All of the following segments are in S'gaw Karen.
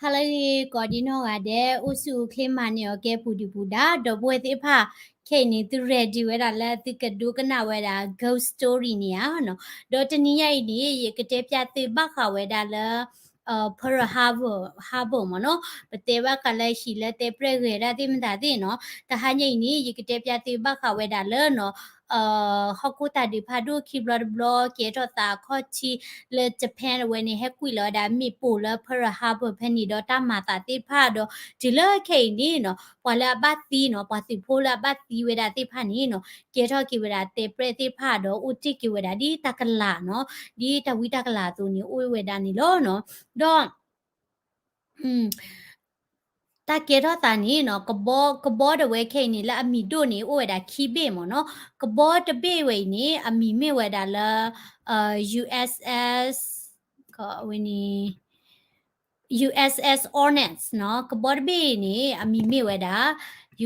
ဟါလၢအဂ့ၤ ကိးဒံနီၢ်ဂၤဒဲး အိၣ်ဆူၣ်အိၣ်ချ့မၤန့ၢ်အီၤကဲပူၤဒံးပူၤဒါ ဒီပုၢ်ဝဲၢ်သ့ၣ်တဖၣ် ခဲအံၤန့ၣ် သု ready ဝဲဒၣ်လၢသုကဒိကနၣ်ဝဲဒၣ် ghost story န့ၣ်ဧါနီၤ. ဒီးတနံၤညါအံၤန့ၣ် ယကတဲပျးသုဘၣ်ဃးဝဲဒၣ်လၢ Pearl Harbor, Harbor မ့ၢ်နီၤ, ပတဲဘၣ်ဃးလၢဟံၣ်လၢတဲပြဲၢ်ဂဲၤဒၣ်သ့ၣ်မတၤသ့ၣ်နီၤ. တဟါညါအံၤန့ၣ် ယကတဲပျးသုဘၣ်ဃးဝဲဒၣ်လၢနီၤ ဟီၣ်ခိၣ်တၢ်ဒုးဖးဒိၣ်ခံဘျီတဘျီ ကဲထီၣ်သးအခီၣ်ထံးလၢ Japan အဝဲန့ၣ် ဟဲကွံာ်လီၤဝဲဒၣ်မ့ၣ်ပိၢ်လၢ Pearl Harbor ဖဲန့ၣ်ဒီးတၢ်မၤသးသ့ၣ်တဖၣ်ဒီး တုၤလၢခဲအံၤန့ၣ်နီၤ ပှၤလၢအဘၣ်သံနီၤ ပှၤသုးဖိလၢအဘၣ်သံဝဲဒၣ်သ့ၣ်တဖၣ်န့ၣ်နီၤ ကဲထီၣ်က့ၤဝဲဒၣ်တဲပြဲၢ်သ့ၣ်တဖၣ်ဒီး အိၣ်တ့ၢ်က့ၤဝဲဒၣ်ဒ်တၢ်ကလၤနီၤ, ဒ်တၢ်ဝံတၢ်ကလၤအသိးန့ၣ် အိၣ်ဝဲဒၣ်န့ၣ်လီၤနီၤ. ဒီး တၢ်ကဲထီၣ်သးန့ၣ်နီၤ ကဘီ, ကဘီတဝဲခဲအံၤန့ၣ် လၢအမံၤဒိၣ်န့ၣ် အိၣ်ဝဲဒၣ်ခံဘ့ၣ်မ့ၢ်နီၤ. ကဘီတဘ့ၣ်ဝဲအံၤန့ၣ် အမံၤမ့ၢ်ဝဲဒၣ်လၢ USS ဝဲန့ၣ် USS Hornet နီၤ. ကဘီတဘ့ၣ်အံၤန့ၣ် အမံၤမ့ၢ်ဝဲဒၣ်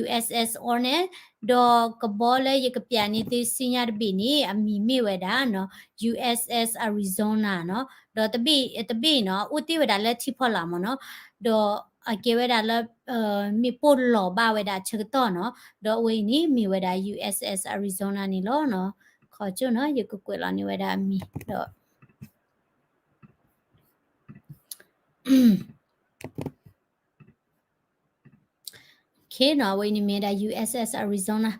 USS Hornet, ဒီးကဘီလၢယကပျးန့ၢ်သုဆူညါတဘ့ၣ်န့ၣ် အမံၤမ့ၢ်ဝဲဒၣ်နီၤ USS Arizona နီၤ. ဒီးတဘ့ၣ်, တဘ့ၣ်နီၤ အိၣ်တ့ၢ်ဝဲဒၣ်လၢထံဖီလာ်မ့ၢ်နီၤ, ဒီးအကဲဝဲဒၣ်လၢ မ့ၣ်ပိၢ်လီၤဘၣ်ဝဲဒၣ်ဆၢကတီၢ်နီၤ, ဒီးအဝဲအံၤန့ၣ် မ့ၢ်ဝဲဒၣ် USS Arizona န့ၣ်လီၤနီၤ. ခီကၠိနီၤ ယကကွဲးလီၤန့ၢ်ဝဲဒၣ်အမံၤဒီး နီၤ, အဝဲအံၤန့ၣ်မ့ၢ်ဝဲဒၣ် USS Arizona,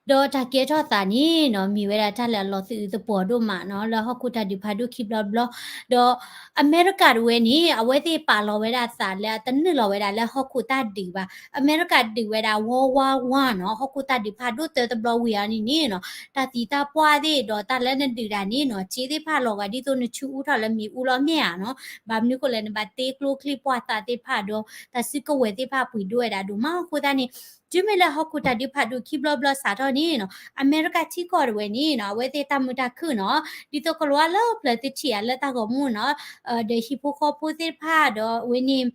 ဒီးတၢ်ကဲထီၣ်သးန့ၣ်နီၤ မ့ၢ်ဝဲဒၣ်တၢ်လၢအလီၤသူၣ်အုးသပှီၤဒိၣ်မးနီၤ လၢဟီၣ်ခိၣ်တၢ်ဒုးဖးဒိၣ်ခံဘျီတဘျီ, ဒီးအမဲရကၤတဝဲန့ၣ် အဝဲသ့ၣ်ပာ်လီၤဝဲဒၣ်သးလၢအတနုာ်လီၤဝဲဒၣ်လၢဟီၣ်ခိၣ်တၢ်ဒုးဘၣ်. အမဲရကၤဒုးဝဲဒၣ် World War One နီၤ, ဟီၣ်ခိၣ်တၢ်ဒုးဖးဒိၣ်တၢတဘျီဝံၤအီၤန့ၣ်န့ၣ်နီၤ တၢ်သံတၢ်ပှၢ်သ့ၣ်ဒီးတၢ်လၢနဒုးတၢ်န့ၣ်နီၤ စ့သ့ၣ်တဖၣ်လီၤဂာ်ဒ်သိးနဆူအူထီၣ်လၢမ့ၣ်အူလီၤမ့ၢ်ဧါနီၤ, ဘၣ်မနုၤဃိလဲၣ် နဘၣ်တ့ကျိချံပှၢ်သးသ့ၣ်တဖၣ်ဒီး တၢ်စုကဝဲၤသ့ၣ်တဖၣ်ပှ့ၤဒိၣ်ဝဲဒၣ်ဒိၣ်မးအဃိသတးန့ၣ်, တုၤမ့ၢ်လၢဟီၣ်ခိၣ်တၢ်ဒုးဖးဒိၣ်ခံဘျီတဘျီစးထီၣ်န့ၣ်နီၤ အမဲရကၤထံကီၢ်တဝဲန့ၣ်နီၤ အဝဲသ့ၣ်တၢ်မုာ်တၢ်ခုၣ်နီၤ ဒ်သိးကလီၤလၢပျၢၤသုထံၣ်ဧါလၢတၢ်ဂီၤမူနီၤ, ဒီးဟံၣ်ဖိဃီဖိသ့ၣ်တဖၣ်ဒီးအဝဲန့ၣ်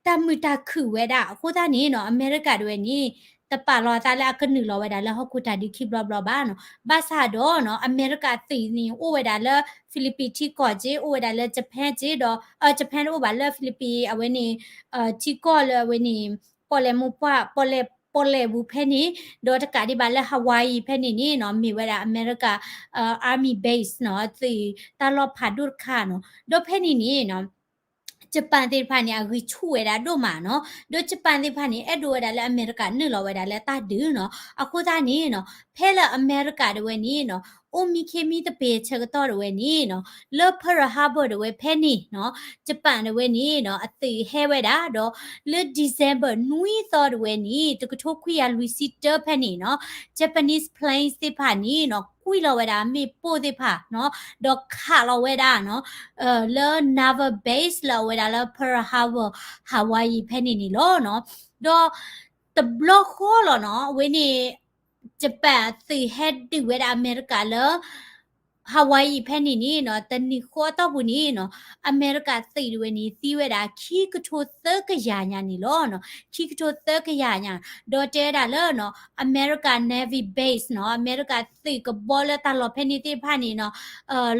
တၢ်မုာ်တၢ်ခုၣ်ဝဲဒၣ်အဃိသတးန့ၣ်နီၤ အမဲရကၤတဝဲန့ၣ် တပာ်လီၤအသးလၢအကနုာ်လီၤဝဲဒၣ်လၢဟီၣ်ခိၣ်တၢ်ဒုးခံဘျီတဘျီဘၣ်နီၤ. ဘၣ်ဆၣ်ဒီးနီၤ အမဲရကၤသုးန့ၣ် အိၣ်ဝဲဒၣ်လၢ Philippines ထံကီၢ်က့ အိၣ်ဝဲဒၣ်လၢ Japan က့ဒီး Japan တအိၣ်ဘၣ်လၢ Philippines အဝဲန့ၣ် ထံကီၢ်လၢအဝဲန့ၣ် ပီၣ်လဲၣ်မိၢ်ပှၢ် ပီၣ်လဲၣ် ပီၣ်လဲၣ်ပူၤဖဲန့ၣ်, ဒီးတကးဒံးဘၣ်လၢ Hawaii ဖဲန့ၣ်န့ၣ်နီၤ မ့ၢ်ဝဲဒၣ်အမဲရကၤ Army Base နီၤ သုးတၢ်လီၢ်ဖးဒိၣ်တခါနီၤ. ဒီးဖဲန့ၣ်န့ၣ်နီၤ Japan သ့ၣ်တဖၣ်န့ၣ် အဂံၢ်ဆူၣ်ဝဲဒၣ်ဒိၣ်မးနီၤ. ဒီး Japan သ့ၣ်တဖၣ်န့ၣ် အဲၣ်ဒိးဝဲဒၣ်လၢအမဲရကၤနုာ်လီၤဝဲဒၣ်လၢတၢ်ဒုးနီၤ. အဃိသတးန့ၣ်နီၤ ဖဲလၢအမဲရကၤတဝဲန့ၣ်နီၤ အိၣ်မံခ့မံတပ့ၤဆၢကတီၢ်တဝဲန့ၣ်နီၤ လၢ Pearl Harbor တဝဲဖဲန့ၣ်နီၤ Japan တဝဲန့ၣ်နီၤ အသုးဟဲဝဲဒၣ်ဒီး လၢ December နွံသီတဝဲန့ၣ် တကထိခွံကယၤလွံၢ်ဆံတၢဖဲန့ၣ်နီၤ Japanese planes သ့ၣ်တဖၣ်န့ၣ်နီၤ ကွံာ်လီၤဝဲဒၣ်မ့ၣ်ပိၢ်သ့ၣ်တဖၣ်နီၤ ဒီးခးလီၤဝဲဒၣ်နီၤ လၢ naval base လၢအဝဲဒၣ်လၢ Pearl Harbor Hawaii ဖဲန့ၣ်န့ၣ်လီၤနီၤ. ဒီးတဘျီဃီလီၤနီၤ အဝဲန့ၣ် Japan သုးဟဲဒုးဝဲဒၣ်အမဲရကၤလၢ Hawaii ဖဲန့ၣ်န့ၣ်နီၤ တနံၤဃီအတီၢ်ပူၤန့ၣ်နီၤ အမဲရကၤသုးတဝဲန့ၣ် သံဝဲဒၣ်ခံကထိသၢကယၤညါန့ၣ်လီၤနီၤ ခံကထိသၢကယၤညါ, ဒီးတဲဝဲဒၣ်လၢနီၤ အမဲရကၤ Navy base နီၤ အမဲရကၤသုးကဘီလၢတၢ်လီၢ်ဖဲန့ၣ်သ့ၣ်တဖၣ်န့ၣ်နီၤ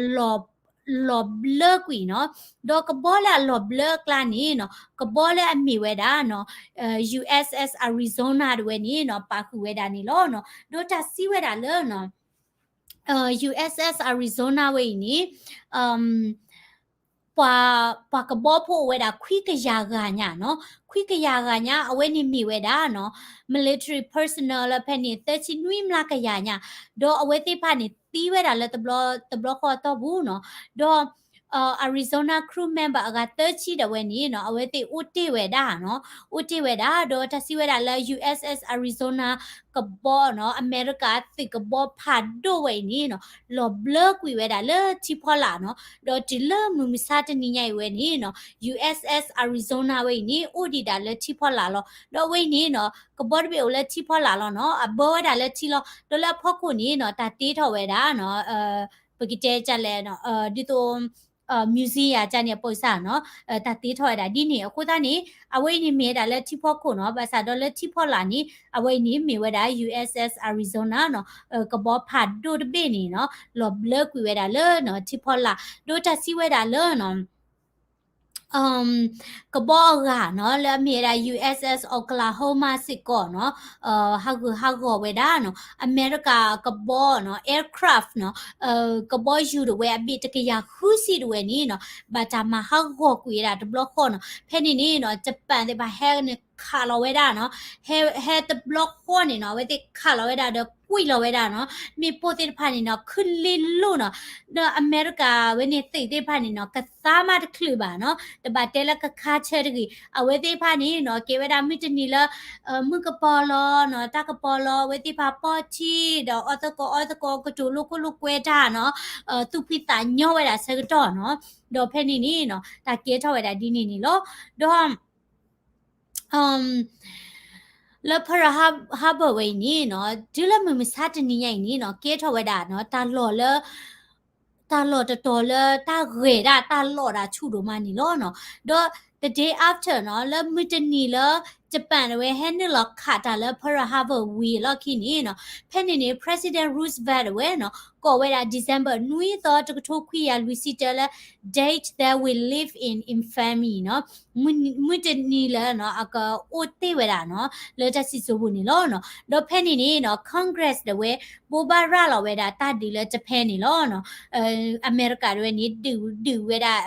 လီၤ လီၤဘျၢကွံာ်နီၤ, ဒီးကဘီလၢအလီၤဘျၢအကျါန့ၣ်နီၤ ကဘီလၢအမ့ၢ်ဝဲဒၣ်နီၤ USS Arizona တဝဲန့ၣ်နီၤ ပာ်ဃုာ်ဝဲဒၣ်န့ၣ်လီၤနီၤ, ဒီးတၢ်စံးဝဲဒၣ်လၢနီၤ USS Arizona ဝဲအံၤန့ၣ် ပှၤ ပှၤကဘီဖိအိၣ်ဝဲဒၣ်ခွံကယၤဂၤညါနီၤ, ခွံကယၤဂၤညါ အဝဲန့ၣ်မ့ၢ်ဝဲဒၣ်နီၤ military personnel လၢဖဲန့ၣ် သၢဆံနွံမျးကယၤညါ, ဒီးအဝဲသ့ၣ်တဖၣ်န့ၣ် သံဝဲဒၣ်လၢတဘျီ တဘျီဃီအတီၢ်ပူၤနီၤ, ဒီး Arizona crew member အဂၤသၢဆံဒၣ်ဝဲန့ၣ်နီၤ အဝဲသ့ၣ်အိၣ်တ့ၢ်ဝဲဒၣ်နီၤ, အိၣ်တ့ၢ်ဝဲဒၣ် ဒီးတၢ်စံးဝဲဒၣ်လၢ USS Arizona ကဘီနီၤ အမဲရကၤသုးကဘီဖးဒိၣ်ဝဲအံၤန့ၣ်နီၤ လီၤဘျၢကွံာ်ဝဲဒၣ်လၢထံဖီလာ်နီၤ, ဒီးတုၤလၢမုၢ်မဆါတနံၤညါအံၤဝဲန့ၣ်နီၤ USS Arizona ဝဲအံၤန့ၣ် အိၣ်ဒံးဒၣ်လၢထံဖီလာ်လီၤ, ဒီးအဝဲအံၤန့ၣ်နီၤ ကဘီတဘ့ၣ်အိၣ်လၢထံဖီလာ်လီၤနီၤ, အဘၢဝဲဒၣ်လၢထံလီၤ, ဒီးလၢအဖီခိၣ်န့ၣ်နီၤ တၢ်တ့ထီၣ်ဝဲဒၣ်နီၤ ပကတဲကလဲၣ် ဒ်သိး museum ယၤကန့ၣ် အပိစၢ်နီၤ တၢ်တ့ထီၣ်ဝဲဒၣ်ဒ်န့ၣ် အဃိသတးန့ၣ် အဝဲအံၤန့ၣ်မ့ၢ်ဝဲဒၣ်လၢထံဖီခိၣ်နီၤ, ဘၣ်ဆၣ်ဒီးလၢထံဖီလာ်န့ၣ် အဝဲအံၤန့ၣ်မ့ၢ်ဝဲဒၣ် USS Arizona နီၤ, ကဘီဖးဒိၣ်တဘ့ၣ်န့ၣ်နီၤ လီၤဘျၢကွံာ်ဝဲဒၣ်လၢနီၤ ထံဖီလာ်, ဒီးတၢ်စံးဝဲဒၣ်လၢနီၤ ကဘီအဂၤနီၤ လၢအမ့ၢ်ဝဲဒၣ် U S S Oklahoma စ့ၢ်ကီးနီၤ ဟးဂူာ်ဟးဂီၤဝဲဒၣ်နီၤ အမဲရကၤကဘီနီၤ aircraft နီၤ ကဘီယူၤတဝဲအဘ့ၣ်တကယၤဃုဆံတဝဲန့ၣ်နီၤ ဘၣ်တၢ်မၤဟးဂီၤကွံာ်ဝဲဒၣ်တဘျီဃီနီၤ ဖဲန့ၣ်န့ၣ်နီၤ Japan သ့ၣ်တဖၣ်ဟဲန့ၣ်ခးလီၤဝဲဒၣ်နီၤ ဟဲတဘျီဃီန့ၣ်နီၤ အဝဲသ့ၣ်ခးလီၤဝဲဒၣ်ဒီးကွံာ်လီၤဝဲဒၣ်နီၤ မ့ၣ်ပိၢ်သ့ၣ်တဖၣ်န့ၣ်နီၤ ခုလ့လိၣ်နီၤ ဒီးအမဲရကၤဝဲန့ၣ်သုးသ့ၣ်တဖၣ်န့ၣ်နီၤ ကသါမးတချုးဘၣ်နီၤ တဘၣ်တဲလၢကခါဆၢတဂ့ၤ အဝဲသ့ၣ်တဖၣ်န့ၣ်နီၤ ကဲဝဲဒၣ်မုၢ်တနံၤလၢ မုၢ်ကပီၤလီၤနီၤ တၢ်ကပီၤလီၤ အဝဲသ့ၣ်တဖၣ်ပီၢ်ထံ ဒီးအီသကိးအီသကိး ကတိၤလိာ်ခိၣ်လိာ်ကွဲတၢ်နီၤ သူၣ်ဖှံသးညီဝဲဒၣ်ဆၢကတီၢ်နီၤ ဒီးဖဲန့ၣ်န့ၣ်နီၤ တၢ်ကဲထီၣ်ဝဲဒၣ်ဒ်န့ၣ်န့ၣ်လီၤ ဒီး လၢ Pearl Harbor ဝဲအံၤန့ၣ်နီၤ တုၤလၢမုၢ်မဆါတနံၤညါအံၤန့ၣ်နီၤ ကဲထီၣ်ဝဲဒၣ်နီၤ တၢ်လီၢ်လၢ တၢ်လီၢ်တတီၤလၢတၢ်ဂဲၤဒၣ်တၢ်လီၢ်ဒၣ်ဆူၣ်ဒိၣ်မးန့ၣ်လီၤနီၤ ဒီး the day after နီၤ လၢမုၢ်တနံၤလၢ Japan တဝဲဟဲနုာ်လီၤခးတၢ်လၢ Pearl Harbor ဝံၤအလီၢ်ခံန့ၣ်နီၤ ဖဲန့ၣ်န့ၣ် President Roosevelt တဝဲနီၤ ကိးဝဲဒၣ် December နွံသီ တကထိခွံကယၤလွံၢ်ဆံတၢလၢ date that we live in infamy နီၤ မုၢ်တနံၤလၢနီၤ အကအိၣ်တ့ၢ်ဝဲဒၣ်နီၤ လၢတၢ်စံၣ်စိၤပူၤန့ၣ်လီၤနီၤ ဒီးဖဲန့ၣ်န့ၣ်နီၤ Congress တဝဲ ဘိးဘၣ်ရၤလီၤဝဲဒၣ်တၢ်ဒုးလၢ Japan န့ၣ်လီၤနီၤ အမဲရကၤတဝဲန့ၣ် ဒုးဝဲဒၣ်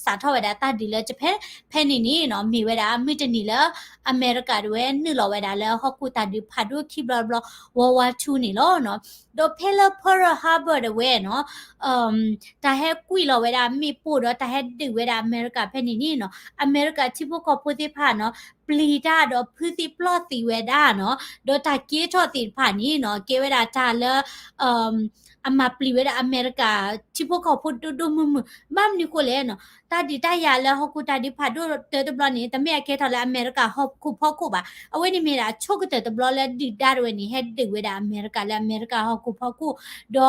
စးထီၣ်ဝဲဒၣ်တၢ်ဒုးလၢ Japan ဖဲန့ၣ်န့ၣ်နီၤ မ့ၢ်ဝဲဒၣ်မုၢ်တနံၤလၢ အမဲရကၤတဝဲနုာ်လီၤဝဲဒၣ်လၢဟီၣ်ခိၣ်တၢ်ဒုးဖးဒိၣ်ခံဘျီတဘျီ World War Two န့ၣ်လီၤနီၤ ဒီးဖဲလၢ Pearl Harbor တဝဲနီၤ တၢ်ဟဲကွံာ်လီၤဝဲဒၣ်မ့ၣ်ပိၢ်ဒီးတၢ်ဟဲဒုးဝဲဒၣ်အမဲရကၤဖဲန့ၣ်န့ၣ်နီၤ အမဲရကၤထံဖိကီၢ်ဖိသ့ၣ်တဖၣ်နီၤ ပျံၤတၢ်ဒီးဖုသံပျီၢ်သံဝဲဒၣ်နီၤ ဒီးတၢ်ကဲထီၣ်သ့ၣ်တဖၣ်န့ၣ်နီၤ ကဲဝဲဒၣ်တၢ်လၢ အမၤပျံၤဝဲဒၣ်အမဲရကၤထံဖိကီၢ်ဖိဒိၣ်ဒိၣ်မုၢ်မုၢ် ဘၣ်မနုၤဃိလဲၣ်နီၤ တၢ်ဒုးတၢ်ယၤလၢဟီၣ်ခိၣ်တၢ်ဒုးဖးဒိၣ်တၢတဘျီန့ၣ် တမ့ၢ်အကဲထီၣ်လၢအမဲရကၤဟီၣ်ခိၣ်ဖီခိၣ်ဘၣ် အဝဲန့ၣ်မ့ၢ်ဒၣ်အဆိကတၢၢ်တဘျီလၢဒုၣ်ဒါတဝဲန့ၣ် ဟဲဒုးဝဲဒၣ်အမဲရကၤလၢအမဲရကၤဟီၣ်ခိၣ်ဖီခိၣ် ဒီး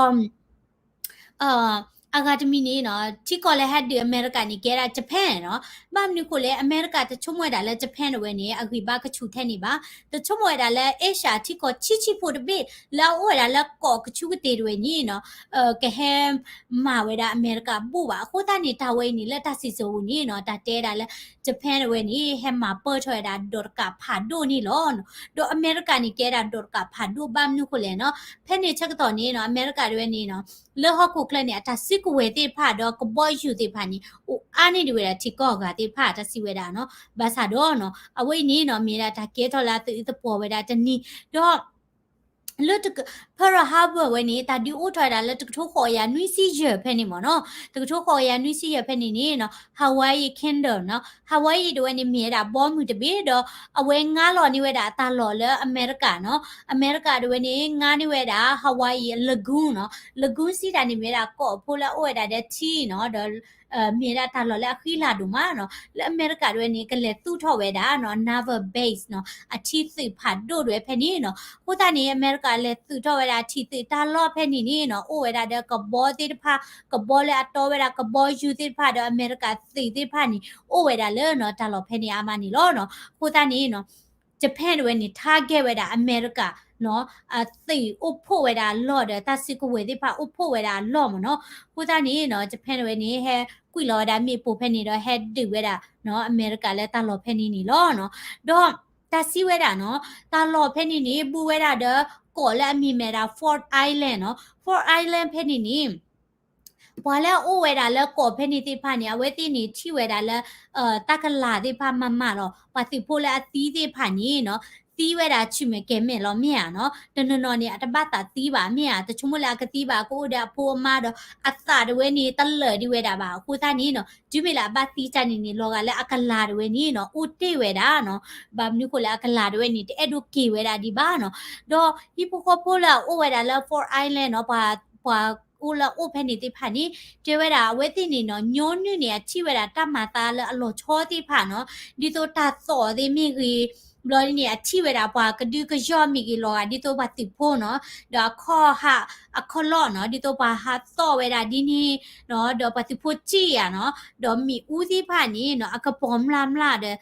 အဂၤတမံၤန့ၣ်နီၤ ထံကီၢ်လၢဟဲဒုးအမဲရကၤန့ၣ် ကဲဒၣ် Japan နီၤ ဘၣ်မနုၤဃိလဲၣ် အမဲရကၤတဆိကမိၣ်ဝဲဒၣ်လၢ Japan တဝဲန့ၣ် အဂံၢ်ဘါကဆူၣ်ထဲန့ၣ်ဘၣ် တဆိကမိၣ်ဝဲဒၣ်လၢ Asia ထံကီၢ်ဆံးဆံးဖိတဘ့ၣ် လၢအအိၣ်ဝဲဒၣ်လၢကီၢ်ကဆူကတ့ၢ်တဝဲန့ၣ်နီၤ ကဟဲမၤဝဲဒၣ်အမဲရကၤဘိၣ်ဘၣ် အဃိသတးန့ၣ် တၢ်ဝဲအံၤန့ၣ် လၢတၢ်စံၣ်စိၤပူၤန့ၣ်နီၤ တၢ်တဲဒၣ်လၢ Japan တဝဲန့ၣ် ဟဲမၤပၢၢ်ထီၣ်ဝဲဒၣ်ဒီးတကးဖးဒိၣ်န့ၣ်လီၤ ဒီးအမဲရကၤန့ၣ် ကဲဒၣ်ဒီးတကးဖးဒိၣ်ဘၣ်မနုၤဃိလဲၣ်နီၤ ဖဲန့ၣ်ဆၢကတီၢ်န့ၣ်နီၤ အမဲရကၤတဝဲန့ၣ်နီၤ လၢဟီၣ်ခိၣ်ချၢန့ၣ် အတၢ်စုကဝဲၤသ့ၣ်တဖၣ်ဒီးကဘီယူၤသ့ၣ်တဖၣ်န့ၣ် အိၣ်အါန့ၢ်ဒံးဝဲဒၣ်ထံကီၢ်အဂၤသ့ၣ်တဖၣ် တၢ်စံးဝဲဒၣ်နီၤ ဘၣ်ဆၣ်ဒီးနီၤ အဝဲအံၤန့ၣ်နီၤ မ့ၢ်ဝဲဒၣ်တၢ်ကဲထီၣ်လၢအသုးအသပှီၤဝဲဒၣ်တနံၤ ဒီး လၢ Pearl Harbor ဝဲန့ၣ် တၢ်ဒုးအိၣ်ထီၣ်ဝဲဒၣ်လၢတကထိဃိးကယၤနွံဆံယဲၢ်ဖဲန့ၣ်မ့ၢ်နီၤ တကထိဃိးကယၤနွံဆံယဲၢ်ဖဲန့ၣ်န့ၣ်နီၤ Hawaii Condor နီၤ Hawaii တဝဲန့ၣ်မ့ၢ်ဝဲဒၣ်ဘီမုၢ်တဘ့ၣ်ဒီး အဝဲငါလီၤန့ၢ်ဝဲဒၣ်အတၢ်လီၢ်လၢအမဲရကၤနီၤ အမဲရကၤတဝဲန့ၣ် ငါန့ၢ်ဝဲဒၣ် Hawaii lagoon နီၤ lagoon စံးတၢ်န့ၣ်မ့ၢ်ဝဲဒၣ်ကီၢ်ဖိလၢအအိၣ်ဝဲဒၣ်ဒီးထံနီၤ ဒီး မ့ၢ်ဝဲဒၣ်တၢ်လီၢ်လၢအဃံလၤဒိၣ်မးနီၤ လၢအမဲရကၤတဝဲန့ၣ် ကလဲၤသူၣ်ထီၣ်ဝဲဒၣ်နီၤ naval base နီၤ အထံသုးဖးဒိၣ်တဝဲဖဲန့ၣ်နီၤ အဃိသတးန့ၣ် အမဲရကၤလဲၤသူၣ်ထီၣ်ဝဲဒၣ်ထံသုးတၢ်လီၢ်ဖဲန့ၣ်န့ၣ်နီၤ အိၣ်ဝဲဒၣ်ဒီးကဘီသ့ၣ်တဖၣ် ကဘီလၢအတီဝဲဒၣ်ကဘီယူၤသ့ၣ်တဖၣ်ဒီး အမဲရကၤသုးသ့ၣ်တဖၣ်န့ၣ် အိၣ်ဝဲဒၣ်လၢနီၤ တၢ်လီၢ်ဖဲန့ၣ်အါမးန့ၣ်လီၤနီၤ အဃိသတးန့ၣ်နီၤ Japan တဝဲန့ၣ် target ဝဲဒၣ်အမဲရကၤနီၤ အသုးအိၣ်ဖှိၣ်ဝဲဒၣ်အလီၢ်ဒီး တၢ်စုကဝဲၤသ့ၣ်တဖၣ်အိၣ်ဖှိၣ်ဝဲဒၣ်အလီၢ်မ့ၢ်နီၤ အဃိသတးန့ၣ်နီၤ Japan တဝဲန့ၣ် ဟဲကွံာ်လီၤဝဲဒၣ်မ့ၣ်ပိၢ်ဖဲန့ၣ်ဒီး ဟဲဒုးဝဲဒၣ်နီၤ အမဲရကၤလၢတၢ်လီၢ်ဖဲန့ၣ်န့ၣ်လီၤနီၤ ဒီးတၢ်စံးဝဲဒၣ်နီၤ တၢ်လီၢ်ဖဲန့ၣ်န့ၣ် ဘူးဝဲဒၣ်ဒီး ကီၢ်လၢအမံၤမ့ၢ်ဒၣ် Ford Island နီၤ Ford Island ဖဲန့ၣ်န့ၣ် ပှၤလၢအအိၣ်ဝဲဒၣ်လၢကီၢ်ဖဲန့ၣ်သ့ၣ်တဖၣ်န့ၣ် အဝဲသ့ၣ်န့ၣ်ထံၣ်ဝဲဒၣ်လၢ တၢ်ကလၤသ့ၣ်တဖၣ်မၤမၤလီၤ ပှၤသုးဖိလၢအသံသ့ၣ်တဖၣ်န့ၣ်နီၤ သံဝဲဒၣ်ဆူၣ်မဲာ်ကဲၤမဲာ်လီၤမ့ၢ်ဧါနီၤ တနီၤနီၤန့ၣ် အတဘၣ်သးသံဘၣ်မ့ၢ်ဧါ တဆိကမိၣ်လၢအကသံဘၣ် ကအိၣ်ဒီးအဖိအမါဒီး အသးတဝဲန့ၣ် တလၢာ်ဒံးဝဲဒၣ်ဘၣ် အဃိသတးန့ၣ်နီၤ တုၤမ့ၢ်လၢအဘၣ်သံတၢ်န့ၣ်န့ၣ် လီၤဂာ်လၢအကလၤတဝဲန့ၣ်နီၤ အိၣ်တ့ၢ်ဝဲဒၣ်နီၤ ဘၣ်မနုၤဃိလၢအကလၤတဝဲန့ၣ် တအဲၣ်ဒိးက့ၤဝဲဒၣ်ဒံးဘၣ်နီၤ ဒီးဟံၣ်ဖိဃီဖိလၢအအိၣ်ဝဲဒၣ်လၢ Ford Island နီၤ ပှၤ ပှၤအိၣ်လၢအအိၣ်ဖဲန့ၣ်သ့ၣ်တဖၣ်န့ၣ် တဲဝဲဒၣ် အဝဲသ့ၣ်န့ၣ်နီၤ ညီနုၢ်န့ၣ် အထံၣ်ဝဲဒၣ်တၢ်မၤသးလၢအလီၤဆီသ့ၣ်တဖၣ်နီၤ ဒ်သိးတၢ်သီၣ်သ့ၣ်မ့ၢ်ဂ့ၤ ဘျီဒ်န့ၣ် အထံၣ်ဝဲဒၣ်ပှၤကဒုကယီၢ်မ့ၢ်ဂ့ၤ လီၤဂာ်ဒ်သိးပှၤသုးဖိနီၤ ဒီးအခီၣ်ဟး အခီၣ်လီၢ်နီၤ ဒ်သိးပှၤဟးသီၣ်ဝဲဒၣ်ဒ်န့ၣ်နီၤ ဒီးပှၤသုးဖိစံၣ်ယၤနီၤ ဒီးမ့ၣ်အူသ့ၣ်တဖၣ်န့ၣ်နီၤ အကပီၤမျၢ်မျၢ်ဒီး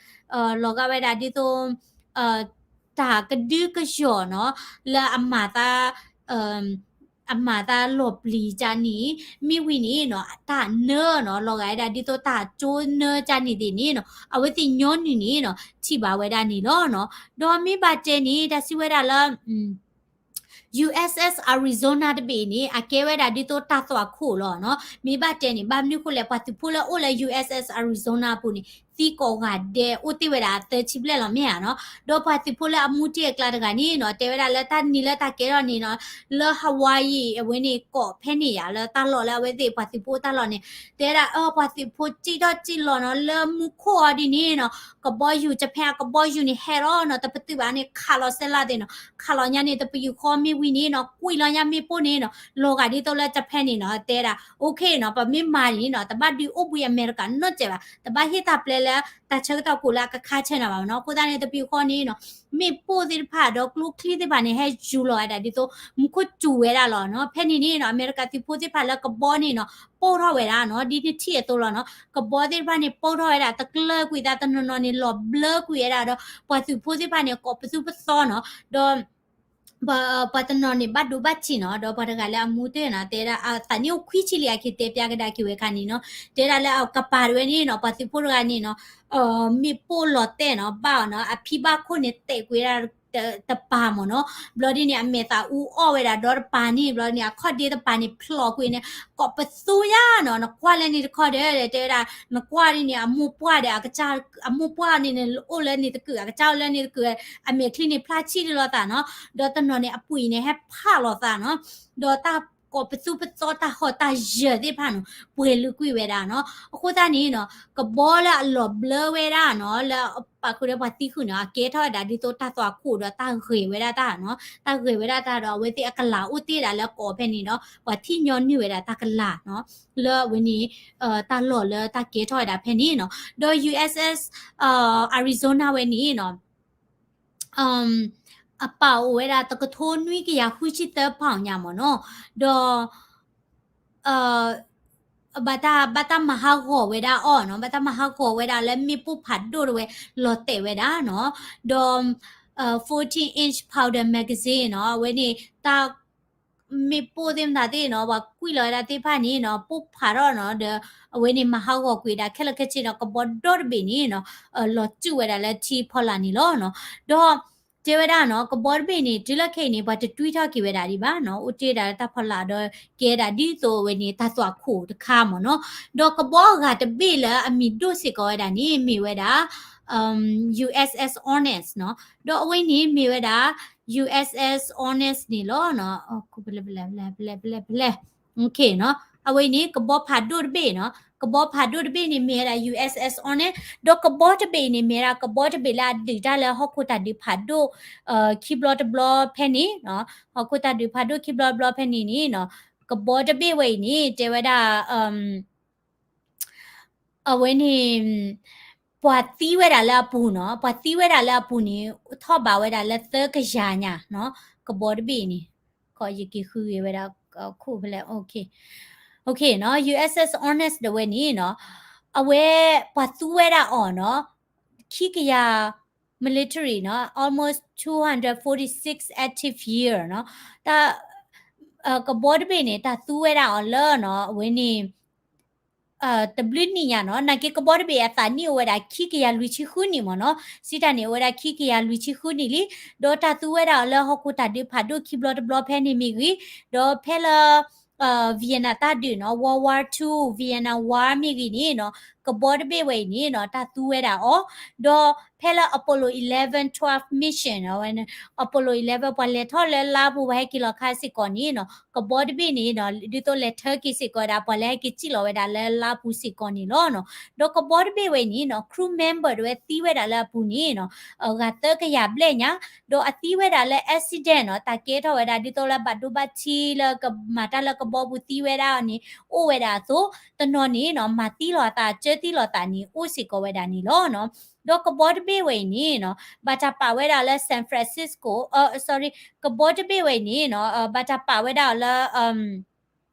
လီၤဂာ်ဝဲဒၣ်ဒ်သိး တၢ်ကဒုကယီၢ်နီၤ လၢအမၤသး အမၤတၢ်လီၤပျံၤကၢ်န့ၣ် မ့ၢ်ဝံၤန့ၣ်နီၤ တၢ်နၢနီၤ လီၤဂာ်ဝဲဒၣ်ဒ်သိးတၢ်ကၠိနၢကၢ်န့ၣ်သ့ၣ်န့ၣ်နီၤ အဝဲသ့ၣ်ညီနုၢ်န့ၣ်နီၤ ထံၣ်ဘၣ်ဝဲဒၣ်န့ၣ်လီၤနီၤ. ဒီးမ့ၢ်ဘၣ်တဲန့ၣ် တၢ်စံးဝဲဒၣ်လၢ ယူၢ်အ့းအ့း Arizona တဘ့ၣ်န့ၣ် အကဲဝဲဒၣ်ဒ်သိးတၢ်သွၣ်ခိၣ်လီၤနီၤ. မ့ၢ်ဘၣ်တဲန့ၣ် ဘၣ်မနုၤဃိလဲၣ် ပှၤသုးဖိလၢအိၣ်လၢ ယူၢ်အ့းအ့း Arizona အပူၤန့ၣ် သံကိးဂၤဒဲးအိၣ်တ့ၢ်ဝဲဒၣ်သၢဆံဘျဲၣ်လီၤမ့ၢ်ဧါနီၤ. ဒီးပှၤသုးဖိလၢအမူတ့ၢ်အကျါတဂၤန့ၣ်နီၤ တဲဝဲဒၣ်လၢတၢ်နံၤလၢတၢ်ကဲထီၣ်န့ၣ်နီၤ လၢ Hawaii အဝဲန့ၣ်ကီးဖဲန့ၣ်ယါ လၢတၢ်လီၢ်လၢအဝဲသ့ၣ်ပှၤသုးဖိအိၣ်တၢ်လီၢ်န့ၣ် တဲဝဲဒၣ် အၢ ပှၤသုးဖိစံၣ်ထီၣ်စံၣ်လီၤနီၤ လၢမူခိၣ်အီၤဒ်န့ၣ်နီၤ ကဘီယူၤ Japan အကဘီယူၤန့ၣ်ဟဲလီၤနီၤ တပတုာ်ဘၣ်န့ၣ် ခးလီၤစဲလၢ်သ့ၣ်နီၤ ခးလီၤညါန့ၣ် တပယူာ်ဃီမ့ၢ်ဝံၤန့ၣ်နီၤ ကွံာ်လီၤညါမ့ၣ်ပိၢ်န့ၣ်နီၤ လီၤဂာ်ဒ်သိးလၢ Japan န့ၣ်နီၤ တဲဒၣ် okay နီၤ ပမ့ၢ်မၤန့ၣ်နီၤ တဘၣ်ဒုးအိၣ်ဘှံးအမဲရကၤနီတစဲးဘၣ် တဘၣ်ဟ့ၣ်တၢ်ပျဲလၢ တၢ်ဆၢကတီၢ်ခိၣ်လၢအကခါဆၢနၤဘၣ်နီၤ. အဃိသတးန့ၣ် တပယူာ်ဃီန့ၣ်နီၤ မ့ၣ်ပိၢ်သ့ၣ်တဖၣ်ဒီးကျိချံသ့ၣ်တဖၣ်န့ၣ် ဟဲယူၤလီၤဝဲဒၣ်ဒ်သိး မူခိၣ်စူၤဝဲဒၣ်လီၤနီၤ. ဖဲန့ၣ်န့ၣ်နီၤ အမဲရကၤသုးဖိသ့ၣ်တဖၣ်လၢကဘီန့ၣ်နီၤ ပိၢ်ထီၣ်ဝဲဒၣ်နီၤ ဒ်နထံၣ်အသိးလီၤနီၤ ကဘီသ့ၣ်တဖၣ်န့ၣ် ပိၢ်ထီၣ်ဝဲဒၣ် တကျၢၤကွံာ်သး တနီၤနီၤန့ၣ် လီၤဘျၢကွံာ်ဝဲဒၣ်ဒီး ပှၤသုးဖိသ့ၣ်တဖၣ်န့ၣ် ကိးပသူပသီနီၤ ဒီး ပှၤတနီၤန့ၣ် ဘၣ်ဒိဘၣ်ထံးနီၤ ဒီးပှၤတဂၤလၢအမူတ့ၢ်နီၤ တဲဒၣ် အသးနံၣ်အိၣ်ခွံဆံလံ အက့ၤတဲပျါကဒါက့ၤဝဲခါန့ၣ်နီၤ တဲဒၣ်လၢအကပၤတဝဲန့ၣ်နီၤ ပှၤသုးဖိတဂၤန့ၣ်နီၤ မ့ၣ်ပိၢ်လီၤတဲာ်နီၤ ဘၣ်အီၤနီၤ အဖံဘၣ်ခိၣ်န့ၣ် တဲာ်ကွံာ်ဝဲဒၣ်တပၤမ့ၢ်နီၤ ဘျီဒ်န့ၣ် အမဲာ်သးအူအီၣ်ဝဲဒၣ်ဒီတပၤန့ၣ် ဘျီဒ်န့ၣ် အခီၣ်ဒ့တပၤန့ၣ် ဖျိးကွံာ်န့ၣ် ကိးပသူယါနီၤ နကွၢ်လၢန့ၣ်တခီဒီး တဲဝဲဒၣ် နကွၢ်ဒ်န့ၣ် အမိၢ်ပှၢ်ဒီး အမိၢ်ပှၢ်န့ၣ် အိၣ်လၢန့ၣ်တကုာ် အကစၢ်အိၣ်လၢန့ၣ်တကုာ် အမဲာ်ချံန့ၣ် ဖျါဆံၣ်တလီၤသးနီၤ ဒီးတနီၤန့ၣ် အပှ့ၤန့ၣ် ဟဲဖးလီၤသးနီၤ ဒီးတၢ်ကိးပသူပသီ တၢ်ဟီၣ်တၢ်ယၢၤသ့ၣ်တဖၣ်နီၤ ပှဲၤလုာ်ကွံာ်ဝဲဒၣ်နီၤ အဃိသတးန့ၣ်နီၤ ကဘီလၢအလီၤဘျၢဝဲဒၣ်နီၤ လၢပာ်ဃုာ်ဒီးပှၤသံဃုာ်န့ၣ် အကဲထီၣ်ဝဲဒၣ်ဒ်သိးတၢ်သွၣ်ခိၣ်ဒီးတၢ်ဂဲၤဝဲဒၣ်တၢ်နီၤ တၢ်ဂဲၤဝဲဒၣ်တၢ်ဒီး အဝဲသ့ၣ်အကလၤအိၣ်တ့ၢ်ဒၣ်လၢကိးဖဲန့ၣ်ဒီး ပှၤထံၣ်ညီနုၢ်ဝဲဒၣ်တၢ်ကလၤနီၤ လၢအဝဲန့ၣ် တၢ်လီၢ်လၢတၢ်ကဲထီၣ်ဝဲဒၣ်ဖဲန့ၣ်နီၤ ဒီး ယူၢ်အ့းအ့း Arizona ဝဲန့ၣ်နီၤ အပာ်အိၣ်ဝဲဒၣ်တကထိနွံကယၤဃုဆံသၢပီၣ်ညါမ့ၢ်နီၤ ဒီး ဘၣ်တၢ် ဘၣ်တၢ်မၤဟးဂီၤဝဲဒၣ်အီၤနီၤ ဘၣ်တၢ်မၤဟးဂီၤဝဲဒၣ်လၢမ့ၣ်ပိၢ်ဖးဒိၣ်တဝဲလီၤတဲာ်ဝဲဒၣ်နီၤ ဒီး fourteen inch powder magazine နီၤ အဝဲန့ၣ် တၢ် မ့ၣ်ပိၢ်သ့ၣ်မတၤသ့ၣ်နီၤ ပှၤကွံာ်လီၤဝဲဒၣ်သ့ၣ်တဖၣ်န့ၣ်နီၤ ပိၢ်ဖးထီၣ်နီၤ ဒီး အဝဲန့ၣ်မၤဟးဂီၤကွံာ်ဒၣ်ခဲလၢာ်ခဲဆ့ဒီး ကဘီဒီတဘ့ၣ်န့ၣ်နီၤ လီၤစုၣ်ဝဲဒၣ်လၢထံဖီလာ်န့ၣ်လီၤနီၤ ဒီး တဲဝဲဒၣ်နီၤ ကဘီတဘ့ၣ်န့ၣ် တုၤလၢခဲအံၤန့ၣ် ပှၤတတွံၢ်ထီၣ်က့ၤဝဲဒၣ်ဒံးဘၣ်နီၤ အိၣ်တ့ၢ်ဒၣ်လၢတၢ်ဖီလာ်ဒီး ကဲဒၣ်ဒ်သိးအဝဲန့ၣ် တၢ်သွၣ်ခိၣ်တခါမ့ၢ်နီၤ ဒီးကဘီအဂၤတဘ့ၣ်လၢအမံၤဒိၣ်စ့ၢ်ကီးဝဲဒၣ်န့ၣ် မ့ၢ်ဝဲဒၣ် ယူၢ်အ့းအ့း Honest နီၤ ဒီးအဝဲန့ၣ်မ့ၢ်ဝဲဒၣ် ယူၢ်အ့းအ့း Honest န့ၣ်လီၤနီၤ ပလဲၤ ပလဲၤ ပလဲၤ ပလဲၤ ပလဲၤ အဝဲန့ၣ် ကဘီဖးဒိၣ်တဘ့ၣ်နီၤ ကဘီဖးဒိၣ်တဘ့ၣ်န့ၣ် မ့ၢ်ဝဲဒၣ် ယူၢ်အ့းအ့း Honest ဒီးကဘီတဘ့ၣ်န့ၣ် မ့ၢ်ဝဲဒၣ် ကဘီတဘ့ၣ်လၢအဒုးတၢ်လၢဟီၣ်ခိၣ်တၢ်ဒုးဖးဒိၣ် ခံဘျီတဘျီဖဲန့ၣ်နီၤ ဟီၣ်ခိၣ်တၢ်ဒုးဖးဒိၣ်ခံဘျီတဘျီဖဲန့ၣ်န့ၣ်နီၤ ကဘီတဘ့ၣ်ဝဲအံၤန့ၣ် တဲဝဲဒၣ် အဝဲန့ၣ် ပှၤသံဝဲဒၣ်လၢအပူၤနီၤ ပှၤသံဝဲဒၣ်လၢအပူၤန့ၣ် ထီၣ်ဘးဝဲဒၣ်လၢသၢကယၤညါနီၤ ကဘီတဘ့ၣ်န့ၣ် ယက့ၤဃုဂ့ၤဝဲဒၣ် ခိၣ်ဖဲလဲၣ် ယူၢ်အ့းအ့း Honest တဝဲန့ၣ်နီၤ အဝဲ ပှၤသူဝဲဒၣ်အီၤနီၤ ခံကယၤ military နီၤ almost two hundred forty-six active year နီၤ တၢ် ကဘီတဘ့ၣ်န့ၣ် တၢ်သူဝဲဒၣ်အီၤလၢနီၤ အဝဲန့ၣ် တဘျုးနံၣ်ညါနီၤ နာ်က့ကဘီတဘ့ၣ်အသးနံၣ်အိၣ်ဝဲဒၣ်ခံကယၤလွံၢ်ဆံဃုနံၣ်မ့ၢ်နီၤ စံးတၢ်န့ၣ် အိၣ်ဝဲဒၣ်ခံကယၤလွံၢ်ဆံဃုနံၣ်လံ ဒီးတၢ်သူဝဲဒၣ်အီၤလၢဟီၣ်ခိၣ်တၢ်ဒုးဖးဒိၣ်ခံဘျီတဘျီဖဲန့ၣ်မ့ၢ်ဂ့ၤ ဒီးဖဲလၢ Vietnam တၢ်ဒုးနီၤ World War Two Vietnam War မ့ၢ်ဂ့ၤန့ၣ်နီၤ ကဘီတဘ့ၣ်ဝဲအံၤန့ၣ်နီၤ တၢ်သူဝဲဒၣ်အီၤ ဒီးဖဲလၢ Apollo eleven twelve mission နီၤ Apollo eleven ပှၤလဲၤထီၣ်လၢလါပူၤ ပှၤဟဲက့ၤလီၤခါစ့ၢ်ကီးန့ၣ်နီၤ ကဘီတဘ့ၣ်န့ၣ်နီၤ ဒ်သိးလဲၤထၢက့ၤစ့ၢ်ကီးဝဲဒၣ် ပှၤလၢဟဲက့ၤစံၣ်လီၤဝဲဒၣ်လၢလါပူၤစ့ၢ်ကီးန့ၣ်လီၤနီၤ ဒီးကဘီတဘ့ၣ်ဝဲအံၤန့ၣ်နီၤ crew member တဝဲသံဝဲဒၣ်လၢအပူၤန့ၣ်နီၤ ဂၤသၢကယၤဘျဲၣ်ညါ ဒီးအသံဝဲဒၣ်လၢ accident နီၤ တၢ်ကဲထီၣ်ဝဲဒၣ်ဒ်သိးလၢဘၣ်ဒိဘၣ်ထံးလၢကမၤတၢ်လၢကဘီပူၤသံဝဲဒၣ်န့ၣ် အိၣ်ဝဲဒၣ်အသိး တနီၤန့ၣ်နီၤ မၤသံလီၤအသး ကၢသံလီၤအသးန့ၣ် အိၣ်စ့ၢ်ကီးဝဲဒၣ်န့ၣ်လီၤနီၤ ဒီးကဘီတဘ့ၣ်ဝဲအံၤန့ၣ်နီၤ ဘၣ်တၢ်ပာ်ဝဲဒၣ်လၢ San Francisco အ sorry ကဘီတဘ့ၣ်ဝဲအံၤန့ၣ်နီၤ ဘၣ်တၢ်ပာ်ဝဲဒၣ်အီၤလၢ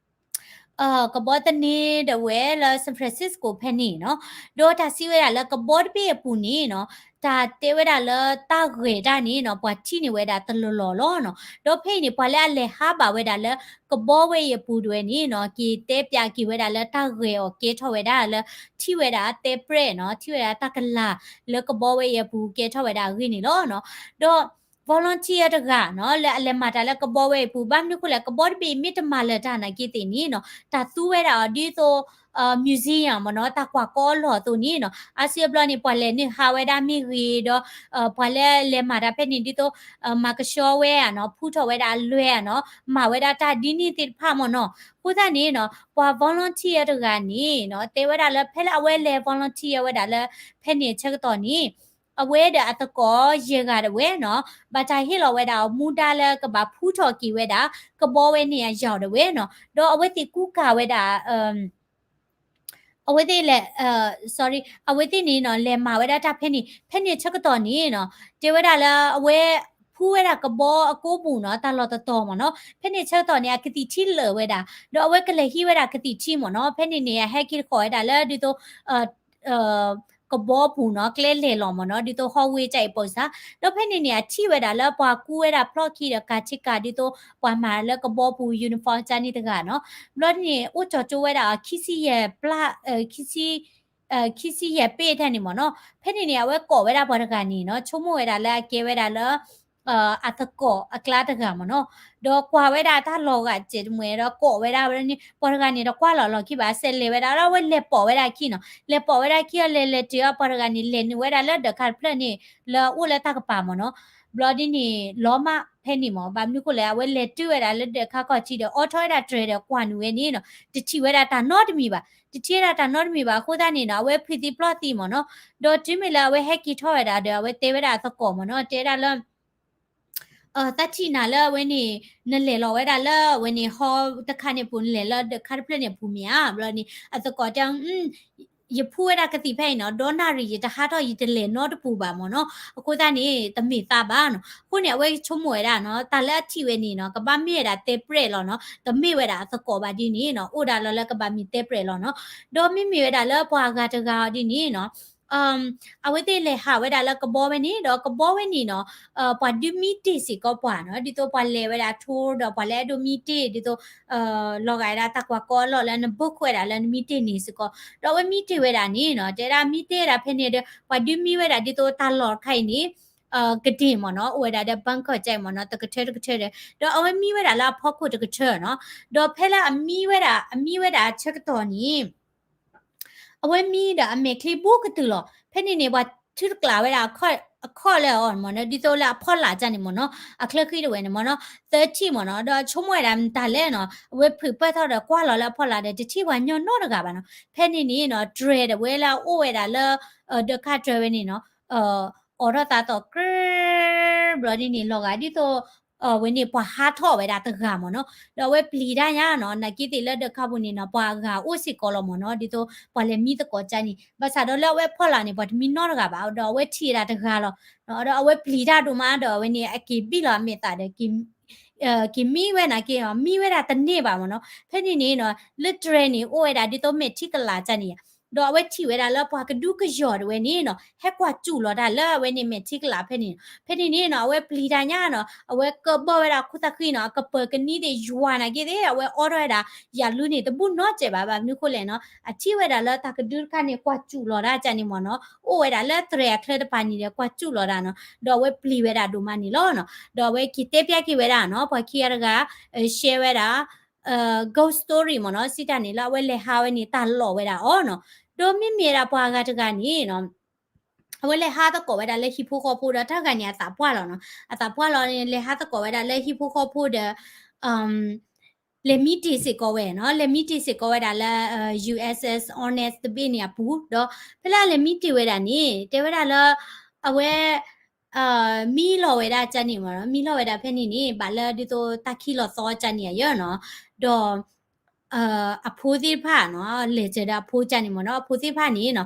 ကဘီသန့ဒၣ်ဝဲလၢ San Francisco ဖဲန့ၣ်နီၤ, ဒီးတၢ်စံးဝဲဒၣ်လၢကဘီတဘ့ၣ်အပူၤန့ၣ်နီၤ, တၢ်တဲဝဲဒၣ်လၢတၢ်ဂဲၤတၢ်န့ၣ်နီၤ ပှၤထံၣ်န့ၢ်ဝဲဒၣ်တလီၢ်လီၢ်လီၤနီၤ. ဒီးဖဲအံၤန့ၣ် ပှၤလၢအလဲၤဟးဘၣ်ဝဲဒၣ်လၢကဘီဝဲအံၤအပူၤဒၣ်ဝဲန့ၣ်နီၤ က့ၤတဲပျးက့ၤဝဲဒၣ်လၢတၢ်ဂဲၤအီၤကဲထီၣ်ဝဲဒၣ်လၢ ထံၣ်ဝဲဒၣ်တဲပြဲၣ်နီၤ, ထံၣ်ဝဲဒၣ်တၢ်ကလၤလၢကဘီဝဲအံၤအပူၤကဲထီၣ်ဝဲဒၣ်အဂ့ၢ်န့ၣ်လီၤနီၤ. ဒီး volunteer တဂၤနီၤ လၢအလဲၤမၤတၢ်လၢကဘီဝဲအံၤအပူၤ ဘၣ်မနုၤဃိလဲၣ် ကဘီတဘ့ၣ်မ့ၢ်တမၤလၢာ်တၢ်နာ်က့သ့ၣ်န့ၣ်နီၤ တၢ်သူဝဲဒၣ်အီၤဒ်သိး museum မ့ၢ်နီၤ တၢ်ကွၢ်ကီအလီၢ်အသိးန့ၣ်နီၤ အါစုအါဘျီန့ၣ် ပှၤလဲၤနုာ်ဟးဝဲဒၣ်မ့ၢ်ဂ့ၤဒီး ပှၤလၢလဲၤမၤတၢ်ဖဲန့ၣ်ဒ်သိး မၤကဆှီဝဲဧါနီၤ ဖှူထီၣ်ဝဲဒၣ်အလွဲဧါနီၤ မၤဝဲဒၣ်တၢ်ဒ်န့ၣ်သ့ၣ်တဖၣ်မ့ၢ်နီၤ. အဃိသတးန့ၣ်နီၤ ပှၤ volunteer တဂၤန့ၣ်နီၤ တဲဝဲဒၣ်လၢဖဲလၢအဝဲလဲၤ volunteer ဝဲဒၣ်လၢဖဲန့ၣ်အဆၢကတီၢ်န့ၣ် အဝဲဒီးအသကိးယဲၢ်ဂၤဒၣ်ဝဲနီၤ ဘၣ်တၢ်ဟ့ၣ်လီၤဝဲဒၣ်အီၤမူဒါလၢကဘၣ်ဖှူထီၣ်က့ၤဝဲဒၣ် ကဘီဝဲန့ၣ်အယီၤဒၣ်ဝဲနီၤ ဒီးအဝဲသ့ၣ်ကူကၤဝဲဒၣ် အဝဲသ့ၣ်လဲၤ sorry အဝဲသ့ၣ်န့ၣ်နီၤ လဲၤမၤဝဲဒၣ်တၢ်ဖဲန့ၣ် ဖဲန့ၣ်ဆၢကတီၢ်န့ၣ်နီၤ တဲဝဲဒၣ်လၢအဝဲဖှူဝဲဒၣ်ကဘီအကိပူၤနီၤ တၢ်လီၢ်တတီၤမ့ၢ်နီၤ ဖဲန့ၣ်ဆၢကတီၢ်န့ၣ် အကသံၣ်ထံလၢာ်ဝဲဒၣ် ဒီးအဝဲကလဲၤဟံးဝဲဒၣ်ကသံၣ်ထံမ့ၢ်နီၤ ဖဲန့ၣ်န့ၣ် အဟဲက့ၤတဃီၤဝဲဒၣ်လၢဒ်သိး ကဘီပူၤနီၤ ကျဲလဲၤလီၤမ့ၢ်နီၤ ဒ်သိး hallway တၢ်အံၤပိာ်စါ ဒီးဖဲန့ၣ်န့ၣ် အထံၣ်ဝဲဒၣ်လၢပှၤကူဝဲဒၣ်ဖျီၣ်ခံဒီးကၤထံကၤ ဒ်သိးပှၤမၤလၢကဘီပူၤ uniform ကၢန့ၣ်တဂၤနီၤ ဘျီန့ၣ် အိၣ်ကၠီၤကၠိဝဲဒၣ် ခံဆံယဲၢ်ပျၢ် ခံဆံယဲၢ်ပ့ၣ်ထဲန့ၣ်မ့ၢ်နီၤ ဖဲန့ၣ်န့ၣ် အဝဲကိးဝဲဒၣ်ပှၤတဂၤန့ၣ်နီၤ ဆိကမိၣ်ဝဲဒၣ်လၢအကဲဝဲဒၣ်လၢ အသကိးအကျါတဂၤမ့ၢ်နီၤ ဒီးကွၢ်ဝဲဒၣ်တၢ်လီၤဂာ်စဲးတမှဲၤဒီးကိးဝဲဒၣ်ဝဲန့ၣ် ပှၤတဂၤန့ၣ် တကွၢ်လီၤလီၤခံဘၣ် စဲးလဲၤဝဲဒၣ်ဒီး အဝဲလဲၤပိာ်ဝဲဒၣ်အခံနီၤ လဲၤပိာ်ဝဲဒၣ်အခံအီၤလဲၤလဲၤတုၤအီၤ ပှၤတဂၤန့ၣ် လဲၤနုာ်ဝဲဒၣ်လၢဒၢးခါတဖျၢၣ်န့ၣ် လၢအအိၣ်လၢတၢ်ကပၤမ့ၢ်နီၤ ဘျီဒ်န့ၣ် လီၤမၢ်ဖဲန့ၣ်မ့ၢ် ဘၣ်မနုၤဃိလဲၣ် အဝဲလဲၤတုၤဝဲဒၣ်လၢဒၢးခါခီၣ်ထံးဒီး အိးထီၣ်ဝဲဒၣ်တြဲၤဒီးကွၢ်နုာ်ဝဲန့ၣ်နီၤ တထံၣ်ဝဲဒၣ်တၢ်နီတမံၤဘၣ် တထံၣ်ဝဲဒၣ်တၢ်နီတမံၤဘၣ် အဃိသတးန့ၣ်နီၤ အဝဲဖုးသံပျီၢ်သံမ့ၢ်နီၤ ဒီးတုၤမ့ၢ်လၢအဝဲဟဲက့ၤထီၣ်ဝဲဒၣ်ဒီး အဝဲတဲဝဲဒၣ်အသကိးမ့ၢ်နီၤ တဲဒၣ်လၢ သးထံၣ်နၤလၢအဝဲန့ၣ် နလဲၤလီၤဝဲဒၣ်လၢအဝဲန့ၣ် hall တခါန့ၣ်အပူၤ နလဲၤလၢဒၢးခါတဖျၢၣ်န့ၣ်အပူၤမ့ၢ်ဧါ ဘျီန့ၣ် အသကိးတဲ ယဖှူဝဲဒၣ်ကသံၣ်ဖဲအံၤနီၤ ဒီနၣ်ရံၣ်ယတဟးထီၣ်ယတလဲၤနီတပူၤဘၣ်မ့ၢ်နီၤ အဃိသတးန့ၣ် တမ့ၢ်သးဘၣ်နီၤ အဃိန့ၣ် အဝဲဆိကမိၣ်ဝဲဒၣ်နီၤ တၢ်လၢအထံၣ်ဝဲန့ၣ်နီၤ ကဘၣ်မ့ၢ်ဝဲဒၣ်တဲပြဲၣ်လီၤနီၤ တမ့ၢ်ဝဲဒၣ်အသကိးဘၣ်ဒ်န့ၣ်နီၤ အိၣ်ဒၣ်လီၤလၢကဘၣ်မ့ၢ်တဲပြဲၣ်လီၤနီၤ ဒီးမ့မ့ၢ်ဝဲဒၣ်လၢပှၤအဂၤတဂၤအီၤဒ်န့ၣ်နီၤ အဝဲသ့ၣ်လဲၤဟးဝဲဒၣ်လၢကဘီဝဲန့ၣ် ဒီးကဘီဝဲန့ၣ်နီၤ ပှၤဒုးမံတ့ၢ်စ့ၢ်ကီးပှၤနီၤ ဒ်သိးပှၤလဲၤဝဲဒၣ်ထိဒီးပှၤလၢအဒိးမံတ့ၢ် ဒ်သိး လီၤဂာ်ဝဲဒၣ်တၢ်ကွၢ်ကီအလီၢ်လၢနဘိၣ်ခွဲးဒၣ်လၢနမံတ့ၢ်န့ၣ်စ့ၢ်ကီး ဒီးအဝဲမံတ့ၢ်ဝဲဒၣ်န့ၣ်နီၤ တဲဒၣ်မံတ့ၢ်ဝဲဒၣ်ဖဲန့ၣ်ဒီး ပှၤဒုးမံဝဲဒၣ်ဒ်သိးတၢ်လီၢ်တခါအံၤန့ၣ် ကဒ့ၣ်မ့ၢ်နီၤ အိၣ်ဝဲဒၣ်ဒီး bunker ကၢမ့ၢ်နီၤ တကထၢတကထၢဒီး ဒီးအဝဲမံဝဲဒၣ်လၢအဖီခိၣ်တကထၢနီၤ ဒီးဖဲလၢအမံဝဲဒၣ် အမံဝဲဒၣ်အဆၢကတီၢ်န့ၣ် အဝဲမံဒီးအမဲာ်ချံဘူးကတုၤလီၤ ဖဲန့ၣ်န့ၣ် ပှၤထုတကျးဝဲဒၣ်အခီၣ်လၢအီၤမ့ၢ်နီၤ ဒ်သိးလၢအဖီလာ်ကၢန့ၣ်မ့ၢ်နီၤ အချၢဃံတဝဲန့ၣ်မ့ၢ်နီၤ သၢထံၣ်မ့ၢ်နီၤ ဒီးဆိကမိၣ်ဝဲဒၣ်မတၤလဲၣ်နီၤ အဝဲဖုးပၢၢ်ထီၣ်ဒီးကွၢ်လီၤလၢအဖီလာ်ဒီး တထံၣ်ပှၤညီနီတဂၤဘၣ်နီၤ ဖဲန့ၣ်န့ၣ်နီၤ တြဲၤဒၣ်ဝဲလၢအအိၣ်ဝဲဒၣ်လၢ ဒၢးခါတြဲၤဝဲန့ၣ်နီၤ အိးထီၣ်သးသီၣ်ကြၢး ဘျီဒ်န့ၣ် လီၤဂာ်ဒ်သိး ဝဲန့ၣ်ပှၤဟးထီၣ်ဝဲဒၣ်တဂၤမ့ၢ်နီၤ ဒီးအဝဲပျံၤတၢ်ညါနီၤ နာ်က့သ့ၣ်လၢဒၢးခါပူၤန့ၣ်နီၤ ပှၤအဂၤအိၣ်စ့ၢ်ကီးလီၤမ့ၢ်နီၤ ဒ်သိးပှၤလဲၤမံသကိးကၢန့ၣ် ဘၣ်ဆၣ်ဒီးလၢအဝဲဖီလာ်န့ၣ် ပှၤတမံနီတဂၤဘၣ် ဒီးအဝဲထံၣ်ဝဲဒၣ်တဂၤလီၤ ဒီးအဝဲပျံၤတၢ်ဒိၣ်မးဒီး အဝဲန့ၣ် အက့ၤဘံၣ်လီၤအမဲာ်သၣ်ဒီး က့ၤမံဝဲနာ်က့ မံဝဲဒၣ်တန့ၢ်ဘၣ်မ့ၢ်နီၤ ဖဲန့ၣ်န့ၣ်နီၤ လၢတြဲၤန့ၣ် အိၣ်ဝဲဒၣ်ဒ်သိးမဲာ်ထံကလၤကၢန့ၣ် ဒီးအဝဲထံၣ်ဝဲဒၣ်လၢပှၤကဒုကယီၤတဝဲန့ၣ်နီၤ ဟဲကွၢ်စူၣ်လီၤတၢ်လၢအဝဲန့ၣ်မဲာ်ထံကလၤဖဲန့ၣ် ဖဲန့ၣ်န့ၣ်နီၤ အဝဲပျံၤတၢ်ညါနီၤ အဝဲကဘၢၣ်ဝဲဒၣ်ခိၣ်သၣ်ဃံနီၤ အကပၢၤကနံၤသ့ၣ်ယွၤနာ်က့သ့ၣ် အဝဲအိးထီၣ်ဝဲဒၣ် ယၤလူန့ၣ် တဘူၣ်နီတစဲးဘၣ် ဘၣ်မနုၤဃိလဲၣ်နီၤ အထံၣ်ဝဲဒၣ်လၢတၢ်ကဒုတခါန့ၣ် ကွၢ်စူၣ်လီၤတၢ်ကၢန့ၣ်မ့ၢ်နီၤ အိၣ်ဝဲဒၣ်လၢတြဲၤအချၢတပၤန့ၣ်ဒီး ကွၢ်စူၣ်လီၤတၢ်နီၤ ဒီးအဝဲပျံၤဝဲဒၣ်ဒိၣ်မးန့ၣ်လီၤနီၤ ဒီးအဝဲက့ၤတဲပျးက့ၤဝဲဒၣ်နီၤ ပှၤခံဂၤတဂၤ share ဝဲဒၣ် ghost story မ့ၢ်နီၤ စံးတၢ်န့ၣ်လၢအဝဲလဲၤဟးဝဲန့ၣ် တၢ်လီၢ်ဝဲဒၣ်အီၤနီၤ ဒီးမ့မ့ၢ်ဝဲဒၣ်ပှၤအဂၤတဂၤန့ၣ်နီၤ အဝဲလဲၤဟးသကိးဝဲဒၣ်လၢဟံၣ်ဖိဃီဖိဒီးတၢ်ဂၤန့ၣ်အသးပှၢ်လီၤနီၤ အသးပှၢ်လီၤန့ၣ် လဲၤဟးသကိးဝဲဒၣ်လၢဟံၣ်ဖိဃီဖိဒီး လဲၤမံတ့ၢ်စ့ၢ်ကီးဝဲနီၤ လဲၤမံတ့ၢ်စ့ၢ်ကီးဝဲဒၣ်လၢ USS Honor တဘ့ၣ်န့ၣ်အပူၤ ဒီးဖဲလၢအလဲၤမံတ့ၢ်ဝဲဒၣ်န့ၣ် တဲဝဲဒၣ်လၢ အဝဲ မံလီၤဝဲဒၣ်ကၢန့ၣ်မ့ၢ်နီၤ မံလီၤဝဲဒၣ်ဖဲန့ၣ်န့ၣ် ဘၣ်လၢဒ်သိးတၢ်ခံးလီၤသီကၢန့ၣ်အယၢၢ်နီၤ ဒီး အဖိသ့ၣ်တဖၣ်နီၤ လဲၤစၢၤဒီးအဖိကန့ၣ်မ့ၢ်နီၤ အဖိသ့ၣ်တဖၣ်န့ၣ်နီၤ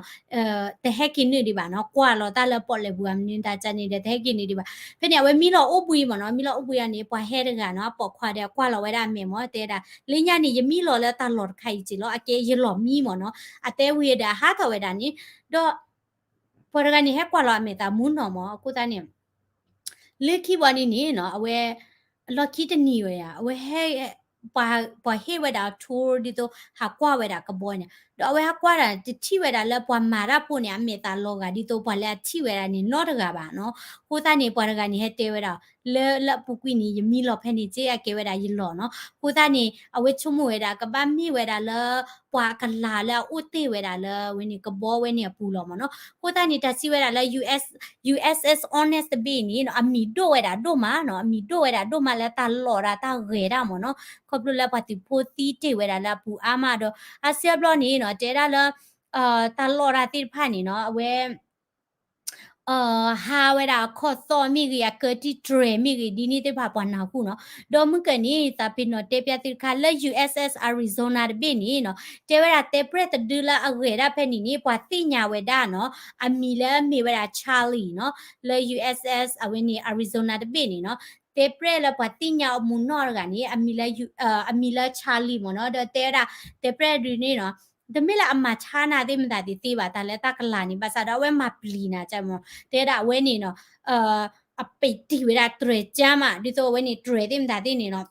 တဟဲက့ၤနုာ်ဒံးဘၣ်နီၤ ကွၢ်လီၤတၢ်လၢပီၣ်လဲၣ်ပူၤအမနုၤတၢ်ကန့ၣ်ဒီး တဟဲက့ၤနုာ်ဒံးဘၣ်. ဖဲန့ၣ် အဝဲမံလီၤအိၣ်ဘှံးမ့ၢ်နီၤ မံလီၤအိၣ်ဘှံးအီၤန့ၣ် ပှၤဟဲတဂၤနီၤ အပိာ်ခွါဒီးကွၢ်လီၤဝဲဒၣ်အမဲာ်မ့ၢ် တဲဒၣ် လၢညါန့ၣ် ယမံလီၤလၢတၢ်လီၢ်တခါအံၤက့ၤလီၤ အကဲယလီၢ်မံမ့ၢ်နီၤ အတဲဝံၤဒီးအဟးထီၣ်ဝဲဒၣ်န့ၣ် ဒီး ပှၤတဂၤန့ၣ် ဟဲကွၢ်လီၤအမဲာ်သးမူနီၢ်မ့ၢ် အဃိသတးန့ၣ် လၢခံဘီန့ၣ်န့ၣ်နီၤ အဝဲ အလီၢ်ခံတနံၤဝဲယါ အဝဲဟဲ ပှၤဟ့ၣ်ဝဲဒၣ် tour ဒ်သိးဟးကွၢ်ဝဲဒၣ်ကဘီန့ၣ် ဒီးအဝဲဟးကွၢ်ဒၣ် တထံၣ်ဝဲဒၣ်လၢပှၤမၤတၢ်ဖိန့ၣ် အမဲာ်သးလီၤဂာ်ဒ်သိးပှၤလၢအထံၣ်ဝဲဒၣ်န့ၣ်နီတဂၤဘၣ်နီၤ. အဃိသတးန့ၣ် ပှၤတဂၤန့ၣ်ဟဲတဲဝဲဒၣ် လၢလၢအပူၤကွံာ်န့ၣ် ယမံလီၤဖဲန့ၣ်က့ အကဲဝဲဒၣ်ယလီၢ်နီၤ. အဃိသတးန့ၣ် အဝဲဆိကမိၣ်ဝဲဒၣ် ကဘၣ်မ့ၢ်ဝဲဒၣ်လၢ ပှၤအကလၤလၢအအိၣ်တ့ၢ်ဝဲဒၣ်လၢ ဝဲန့ၣ်ကဘီဝဲန့ၣ်အပူၤလီၤမ့ၢ်နီၤ. အဃိသတးန့ၣ် တၢ်စံးဝဲဒၣ်လၢ U S S Honest တဘ့ၣ်န့ၣ်နီၤ အမံၤဒိၣ်ဝဲဒၣ်ဒိၣ်မးနီၤ အမံၤဒိၣ်ဝဲဒၣ်ဒိၣ်မးလၢတၢ်လီၢ်ဒၣ်တၢ်ဂဲၤဒၣ်မ့ၢ်နီၤ. ခီဖျိလၢပှၤသုးဖိသံတ့ၢ်ဝဲဒၣ်လၢအပူၤအါမးဒီး အါစုအါဘျီန့ၣ်နီၤ တဲဒၣ်လၢ တၢ်လီၢ်ဒၣ်သ့ၣ်တဖၣ်န့ၣ်နီၤ အဝဲ ဟးဝဲဒၣ်အခီၣ်သီၣ်မ့ၢ်ဂ့ၤ အကၢတံၢ်တြဲၤမ့ၢ်ဂ့ၤ ဒ်န့ၣ်သ့ၣ်တဖၣ်ပှၤနၢ်ဟူနီၤ. ဒီးမုၢ်ကၢၢ်န့ၣ် သးပ့ၤနီၣ်တဲပျးသုတခါ လၢ U S S Arizona တဘ့ၣ်န့ၣ်နီၤ တဲဝဲဒၣ်တဲပြဲၣ်တဒုလၢအဂဲၤဒၣ်ဖဲန့ၣ်န့ၣ် ပှၤသ့ၣ်ညါဝဲဒၣ်နီၤ အမံၤလၢမ့ၢ်ဝဲဒၣ် Charlie နီၤ လၢ U S S အဝဲန့ၣ် Arizona တဘ့ၣ်န့ၣ်နီၤ တဲပြဲၣ်လၢပှၤသ့ၣ်ညါအမူနီၢ်တဂၤန့ၣ် အမံၤလၢ အမံၤလၢ Charlie မ့ၢ်နီၤ ဒီးတဲဝဲဒၣ် တဲပြဲၣ်ဒုန့ၣ်နီၤ တမ့ၢ်လၢအမၤဆါနၤသ့ၣ်မတၤသ့ၣ်သ့ဘၣ် တၢ်လၢတၢ်ကလၤန့ၣ် ဘၣ်ဆၣ်ဒီးအဝဲမၤပျံၤနၤကမ့ၢ် တဲဒၣ်အဝဲန့ၣ်နီၤ အပံးတံၢ်ဝဲဒၣ်တြဲၤကါမး ဒ်သိးအဝဲန့ၣ်တြဲၤသ့ၣ်မတၤသ့ၣ်န့ၣ်နီၤ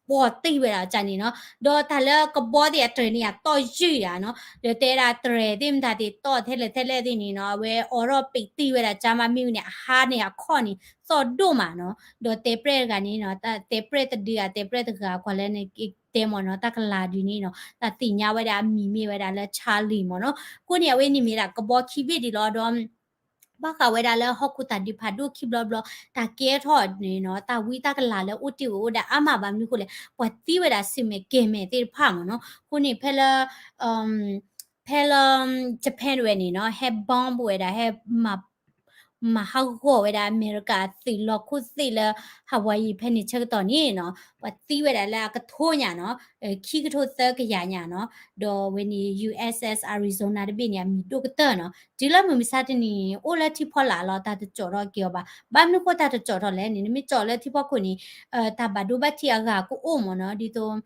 ပိာ်တံၢ်ဝဲဒၣ်ကန့ၣ်နီၤ ဒီးတၢ်လၢကဘီသ့ၣ်အတြဲၤန့ၣ် အတီၢ်ယုၢ်ယါနီၤ ဒီးတဲဒၣ်တြဲၤသ့ၣ်မတၤသ့ၣ်တီၢ်ထဲလဲၣ်ထဲလဲၣ်သ့ၣ်န့ၣ်နီၤ အဝဲအိးထီၣ်ပံးတံၢ်ဝဲဒၣ်ကါမး မ့ၢ်ဝဲန့ၣ် အဟါန့ၣ်အခီၣ်န့ၣ် သီၣ်ဒိၣ်မးနီၤ ဒီးတဲပြဲၣ်တဂၤန့ၣ်နီၤ တဲပြဲၣ်တဒုဂၤ တဲပြဲၣ်တဂၤ ကွၢ်လၢနတဲမ့ၢ်နီၤ တၢ်ကလၤဒုန့ၣ်နီၤ တၢ်သ့ၣ်ညါဝဲဒၣ်အမံၤမ့ၢ်ဝဲဒၣ်လၢ Charlie မ့ၢ်နီၤ အဃိန့ၣ် အဝဲန့ၣ်မ့ၢ်ဒၣ်ကဘီခံဘ့ၣ်ဒ်လီၤ ဒီး ဘၣ်ဃးဝဲဒၣ်လၢဟီၣ်ခိၣ်တၢ်ဒုးဖးဒိၣ်ခံဘျီဘျီ တၢ်ကဲထီၣ်န့ၣ်နီၤ တၢ်ဝံတၢ်ကလၤလၢအိၣ်တ့ၢ်ဝဲအိၣ်ဒၣ်အါမးဘၣ်မနုၤအဃိလဲၣ် ပှၤသံဝဲဒၣ်ဆူၣ်မဲာ်ကဲၤမဲာ်သ့ၣ်တဖၣ်မ့ၢ်နီၤ အဃိန့ၣ် ဖဲလၢ ဖဲလၢ Japan ဝဲန့ၣ်နီၤ ဟဲ bomb ဝဲဒၣ် ဟဲ မၤဟးဂီၤဝဲဒၣ်အမဲရကၤအသုးလီၢ်ခိၣ်သ့ၣ်လၢ Hawaii ဖဲန့ၣ်ဆၢကတီၢ်န့ၣ်နီၤ ပှၤသံဝဲဒၣ်လၢအကထိညါနီၤ ခံကထိသၢကယၤညါနီၤ ဒီးဝဲန့ၣ် U S S Arizona တဘ့ၣ်န့ၣ် အမံၤဒိၣ်ကတၢၢ်နီၤ တုၤလၢမုၢ်မဆါတနံၤန့ၣ် အိၣ်လၢထံဖီလာ်လီၤ တၢ်တကၠီၣ်ထီၣ်က့ၤအီၤဘၣ် ဘၣ်မနုၤဃိတၢ်တကၠီၣ်ထီၣ်လဲၣ်န့ၣ် နမ့ၢ်ကၠီၣ်လၢထံဖီခိၣ်န့ၣ် တၢ်ဘၣ်ဒိဘၣ်ထံးအဂၤကအိၣ်မ့ၢ်နီၤ ဒ်သိး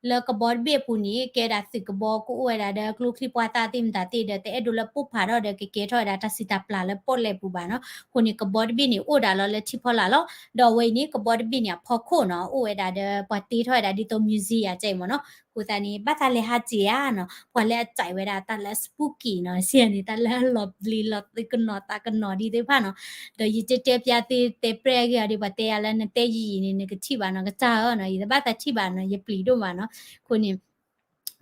လၢကဘီတဘ့ၣ်အပူၤန့ၣ် ကဲဒၣ်သုးကဘီကအိၣ်ဝဲဒၣ်ဒီး ကျိချံမျိာ်သၣ်သ့ၣ်မတၤသ့ၣ်ဒီး တအဲၣ်ဒိးလၢပိၢ်ဖးထီၣ်ဒီးကကဲထီၣ်ဝဲဒၣ်တၢ်စုၣ်တၢ်ပျၢ်လၢပီၣ်လဲၣ်ပူၤဘၣ်နီၤ. အဃိန့ၣ် ကဘီတဘ့ၣ်န့ၣ် အိၣ်ဒၣ်လီၤလၢထံဖီလာ်လီၤ. ဒီးအဝဲအံၤန့ၣ် ကဘီတဘ့ၣ်န့ၣ် အဖီခိၣ်နီၤ အိၣ်ဝဲဒၣ်ဒီး ပှၤတ့ထီၣ်ဝဲဒၣ်ဒ်သိး museum အံၤကဲအံၤမ့ၢ်နီၤ. အဃိသတးန့ၣ် ဘၣ်သးလဲၤဟးစံးဧါနီၤ ပှၤလၢအစံးဝဲဒၣ်တၢ်လၢ spooky နီၤ စံးန့ၣ် တၢ်လၢအလီၤပျံၤလီၤသုးကနီၤသးကနီၤဒ်သ့ၣ်တဖၣ်နီၤ. ဒီးယတဲတဲပျးသုတဲပြဲၣ်အဂ့ၢ်အီၤဒီး ပှၤတဲယၤလၢနတဲယံာ်ယံာ်န့ၣ် နကထံၣ်ဘၣ်နီၤ ကစၢ်ဧၢနီၤ ယတဘၣ်သးထံၣ်ဘၣ်နီၤ ယပျံၤဒိၣ်မးနီၤ. အဃိန့ၣ်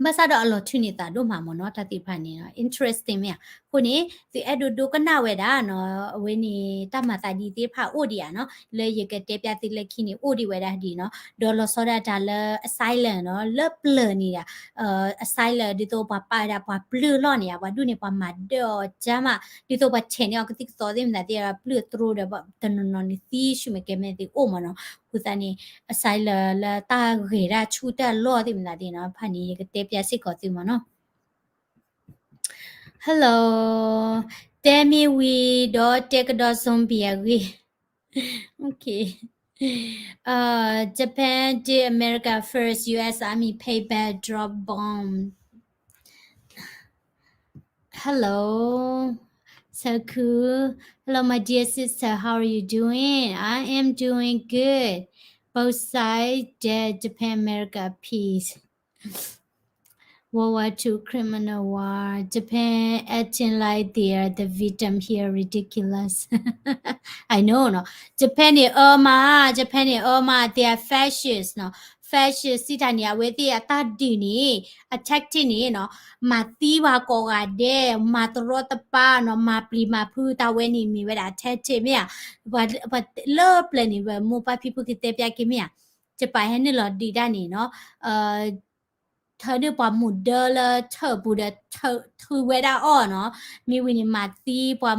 ဘၣ်ဆၣ်ဒီးအလီၤထုးန့ၢ်သးဒိၣ်မးမ့ၢ်နီၤ တၢ်သ့ၣ်တဖၣ်န့ၣ်နီၤ interesting မ့ၢ်ဧါ. အဃိန့ၣ် သုအဲၣ်ဒိးဒိကနၣ်ဝဲဒၣ်နီၤ အဝဲန့ၣ် တၢ်မၤသးဒ်သ့ၣ်တဖၣ်အိၣ်ဒံးဧါနီၤ လၢယကတဲပျးသုလၢခံန့ၣ် အိၣ်ဒံးဝဲဒၣ်ဒ်နီၤ. ဒီးလီၤဆီဒၣ်တၢ်လၢ asylum နီၤ လၢပျၢၤန့ၣ်ဧါ asylum ဒ်သိးပှၤပာ်ဝဲဒၣ်ပှၤပျၢၤလီၢ်န့ၣ်ဧါ ပှၤဒူၣ်န့ၣ် ပှၤမၤဒၢၣ်အီၤကၢ်မး ဒ်သိးပှၤထဲးန့ၢ်အီၤကသံၣ်ကသီသ့ၣ်မတၤသ့ၣ် ပျၢၤတြိဒီး တနီၤနီၤန့ၣ် သံဆူၣ်မဲာ်ကဲၤမဲာ်သ့ၣ်အိၣ်မ့ၢ်နီၤ. အဃိသတးန့ၣ် asylum လၢတၢ်ဂဲၤတၢ်ဆူၣ်တၢ်လီၢ်သ့ၣ်မတၤသ့ၣ်နီၤ ဖဲန့ၣ် ယကတဲပျးစ့ၢ်ကီးသုမ့ၢ်နီၤ. Hello, တဲမ့ၢ်ဝံၤဒီးတဲကဒီး zombie အဂ့ၢ် Okay. Uh, Japan did America first, U S Army pay back drop bomb. Hello, so cool. Hello, my dear sister. How are you doing? I am doing good. Both sides dead. Japan, America, peace. World War Two, criminal war. Japan acting like they are the victim here. Ridiculous. I know နီၤ. Japan န့ၣ်အၢမး, Japan န့ၣ်အၢမး, they are fascist နီၤ. Fascist စံးတၢ်န့ၣ် အဝဲသ့ၣ်အတၢ်ဒုးန့ၣ် အ tactic န့ၣ်နီၤ, မၤသံပှၤကိးဂၤဒဲး, မၤတရီတပါနီၤ, မၤပျံၤမၤဖုးတၢ်ဝဲန့ၣ် မ့ၢ်ဝဲဒၣ် tactic မ့ၢ်ဧါ. ပှၤလၢပျၢၤန့ၣ် ပမိၢ်ပၢ်ဖံဖုကတဲပျးက့ၤမ့ၢ်ဧါ. ယပၢ်ဟဲနုာ်လီၤဒုးတၢ်န့ၣ်နီၤ, ထၢနုာ်ပှၤမူဒါလၢထၢၣ်ပူၤဒီး ထုးဝဲဒၣ်အီၤနီၤ. မ့ၢ်ဝံၤန့ၣ် မၤသံပှၤ,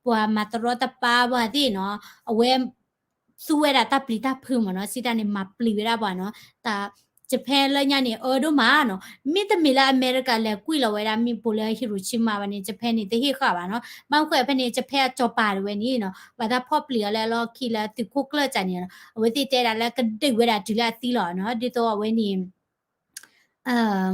ပှၤမၤတရီတပါပှၤသ့ၣ်နီၤ, အဝဲသူဝဲဒၣ်တၢ်ပျံၤတၢ်ဖုးမ့ၢ်နီၤ, စံးတၢ်န့ၣ် မၤပျံၤဝဲဒၣ်ပှၤနီၤ, တၢ် Japan လၢညါန့ၣ် အၢဒိၣ်မးနီၤ. မ့တမ့ၢ်လၢအမဲရကၤလဲၤကွံာ်လီၤဝဲဒၣ်မ့ၣ်ပိၢ်လၢ Hiroshima ဘၣ်န့ၣ် Japan န့ၣ် တဟ့ၣ်ဃာ်ဘၣ်နီၤ. ဘၣ်မနုၤဃိဖဲန့ၣ် Japan အစီၤပၤတဝဲန့ၣ်နီၤ ဘၣ်တၢ်ဖီၣ်ပျံၤအီၤလၢအလီၢ်ခံလၢသုးခိၣ်ကျၢၢ်ကန့ၣ်နီၤ အဝဲသ့ၣ်တဲဒၣ်လၢကဒုးဝဲဒၣ်တုၤလၢအသံလီၤနီၤ. ဒ်သိးအဝဲန့ၣ်